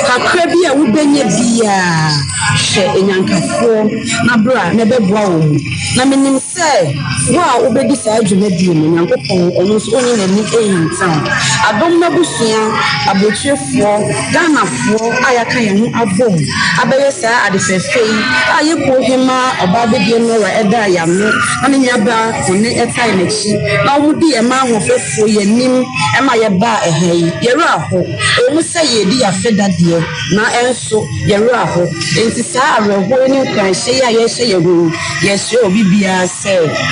S23: kakra bi a wobɛnya biara, hwɛ anyankafoɔ na bra na ɛbɛboa wɔn. Na menim sɛ wo a wobɛdi saa dwumadie no, Nyankopɔn ɔno nso ɔnyi n'ani nhinta wo. Adom m'abusua, aburokyirefoɔ, Ghanafoɔ a yɛaka yɛn ho abom abɛyɛ saa ade fɛfɛ yi a yɛ kuo hemaa Ɔbaa-Bɛdie Nora ɛdaa yɛn ano na ne nuabaa Kone ɛtae n'akyi na wɔn dii ɛmaa ahoɔfɛfoɔ yi anim ɛma yɛbaa ɛha yi. Yɛwerɛ aho, ɛwɔ mu sɛ yɛredi yɛn afeda deɛ, na ɛnso yɛwerɛ aho. Enti saa awerɛhoɔ yi ne nkuranhyɛ yi a yɛrehyɛ yɛn ho yi, Yɛsrɛ obi biara sɛ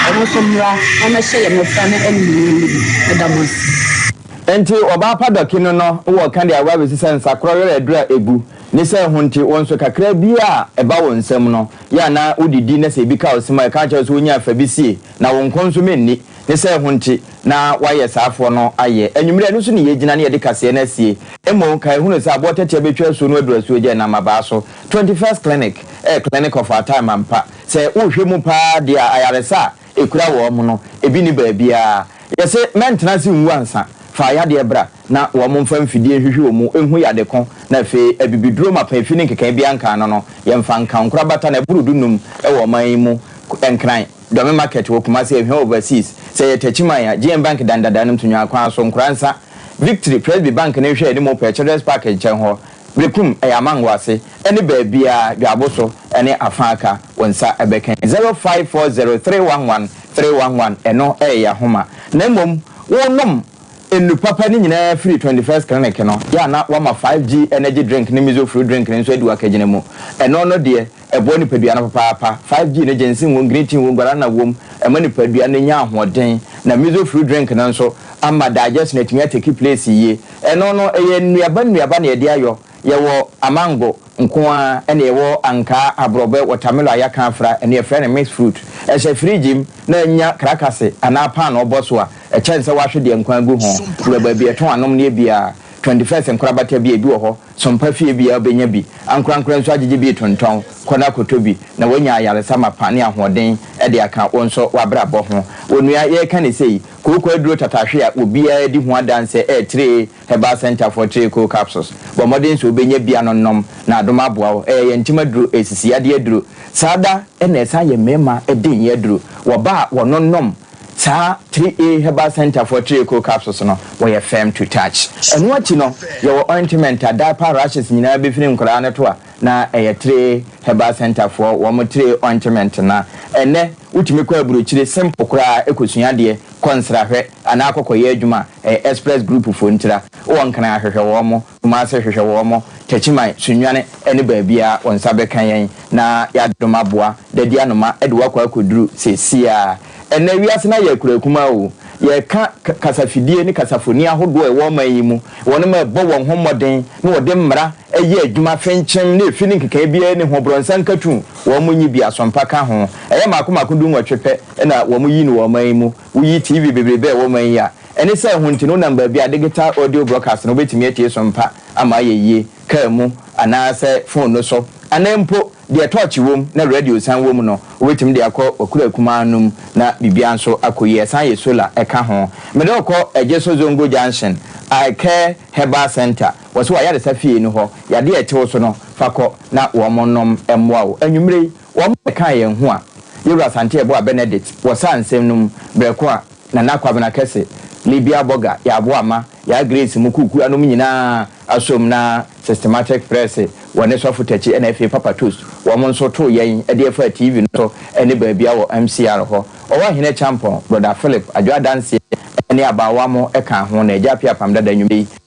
S23: ɔno nso mmra na ɔmmɛhyɛ yɛn mmɔfra no animuonyam no bi. Meda mo ase.
S1: Enti ɔbaa pa dɔki no no wɔ ka de awa besi sɛ nsakorɔ werɛ aduru a egu ne sɛ ho nti wo nso kakra biara a ɛba wo nsam no yɛ a na wodidi na sɛ ebi ka wo sem a ɛka kyerɛ wo sɛ wonyaa fa bi sie na wo nko nso menni ne sɛ ho nti na wayɛ saa afoɔ no ayɛ anwummerɛ ɛno nso ne yɛgyina ne yɛde kaseɛ no asie mmom kae hunu sɛ aboɔ tɛtea bɛtwa asuo no aduru asuo gya ɛnam abaa so 21st Clinic. Ɛyɛ clinic of our time ampa. Sɛ wohwɛ mu paa deɛ a, ayaresa a ɛkura wɔn no, ebi nni baabiara. Yɛse mɛntena ase nwu ansa, fa yadeɛ bra na wɔn mfa mfidie nhwehwɛ wɔn mu nhu yade ko, na afei abibiduro mapa efi ne nkekae biara nka ano no, yɛmfa nka nkorabata na ɛboro dunum wɔ ɔman yi mu, Nkran, Dome Market wɔ Kumasi, Ahwea Overseas, sɛ ɛyɛ Techiman a, GM Bank dan dada no Ntonyaa kwan so, Nkoransa, Victory, Presby Bank no nhwɛanimu pɛɛ, Children's Park nkyɛn hɔ, Berekum, ɛyɛ Amango ase, ne baabiara, Dwaabo so ne Afã aka, wo nsa bɛka. 0540311311, ɛno yɛ yɛn ahoma. Na mmom, wonom nnu papa no nyinaa firi 21st Clinic no, yɛ a na woama 5G energy drink ne miso fruit drink no nso adi w'akagyina mu. Ɛno no deɛ, ɛboa nipadua no papaapa. 5G no, ginseng wom, green tea wom, guarana wom, ɛma nipadua no nya ahoɔden. Na miso fruit drink no nso ama digestion atumi atake place yie. Ɛno no, ɛyɛ nnuaba nnuaba na yɛde ayɔ. Yɛwɔ amango nko ara, ɛna yɛwɔ ankaa, aborɔbɛ, watermelon a yɛaka afra, ɛno yɛfrɛ no mixed fruit. Ɛhyɛ fridge mu na anya krakase anaa paanoo bɔ so a, ɛkyɛn sɛ woahwe deɛ nkwan agu ho. Wura baabi a yɛtɔn anomneɛ biara, 21st nkorabata bi a ebi wɔ hɔ, Sompa fie biara wobɛnya bi. Ankorankora nso agyegye bi retontɔn. Kɔ na kɔtɔ bi na woanya ayaresa mapa ne ahoɔden de aka wo nso w'abrabɔ ho. Onua, yɛreka no sei, kooko aduro tatahwe a obiara di ho adanse ɛyɛ Herbal Centre for Tree-Cool Capsules. Bɔ mmɔden sɛ wobɛnya bi anonom na adom aboa wo. Ɛyɛ yɛn ntim aduro, ɛyɛ sisi yadeɛ aduro. Saa da na ɛsan yɛ mmarima denyɛ aduro. Wɔ ba a wɔnonom saa 3A Herbal Centre for Tree-Cool Capsules no, wɔyɛ firm to touch. Ɛno akyi no, yɛwɔ ointment a diaper rashes nyinaa bɛfiri nkwadaa no to a na ɛyɛ 3 Herbal Centre foɔ wɔn 3 ointment no a ɛnnɛ wotumi kɔ aburokyire simple koraa kɔsua adeɛ, kɔ nsrahwɛ anaa kɔkɔyɛ adwuma a ɛyɛ Express Group foɔ ntira. Wowɔ Nkran a hwehwɛ wɔn, Kumase hwehwɛ wɔn, Techiman, Sunyani ne baabiara wo nsa bɛka yɛn na yɛadom aboa Dadi Anoma de wo akɔ akɔduru seesei ara. Ɛnnɛ wiase no ayɛ akuraa kumaa o, yɛreka kasafidie ne kasafoni ahodoɔ a ɛwɔ ɔman yi mu, wɔnom ɛrebɔ wɔn ho mmɔden na wɔde mmara yɛ adwuma fenkyem na efi ne nkekaeɛ biara nni ho, borɔnsa nkatu wɔn nyi bi, asompa ka ho. Ɛyɛ mmaako mmaako dunwɔtwe pɛ na wɔn yi no wɔ ɔman yi mu. Woyi TV bebrebe a ɛwɔ ɔman yi a, ɛne sɛ ɛho nti no wonam baabi a digital audio broadcast no wobɛtumi atie so mpa ama ayɛ yie, kaa mu anaasɛ fon no so, anaa mpo deɛ tɔɔkye wom na radio san wɔ mu no, wobɛtumi de akɔ w'akura kumaa no mu na biribiara nso akɔ yie. Ɛsan yɛ solar ɛka ho. Mede wo kɔ Ejeso Zongo Junction, I Care Herbal Centre, wɔ so w'ayaresa fie no hɔ. Yadeɛ a ɛte wo so no, fa kɔ na wɔnnom mmoa wo. Anwummere yi, wɔn bɛkaa yɛn ho a, Yɛwura Asante Yeboah Benedict wɔ saa nsɛm no mu berɛ ko a Nana Kwabena Kɛse, Libya Borga, Yaa Boama, Yaa Grace mu kuukuu anom nyinaa asom na Systematic Press wɔ ne Sɔfo Takyi ɛna afei Papa Toast wɔn nso too yɛn de ɛfaa TV no so ne baabia wɔ MCR hɔ. Ɔwɔ Ahene Kyampɔn, Brɔda Philip, Adwo Adanseɛ ne Abaawa mo kaa ho na Agya Appiah Apam Dada nnwuma yi mebɛ.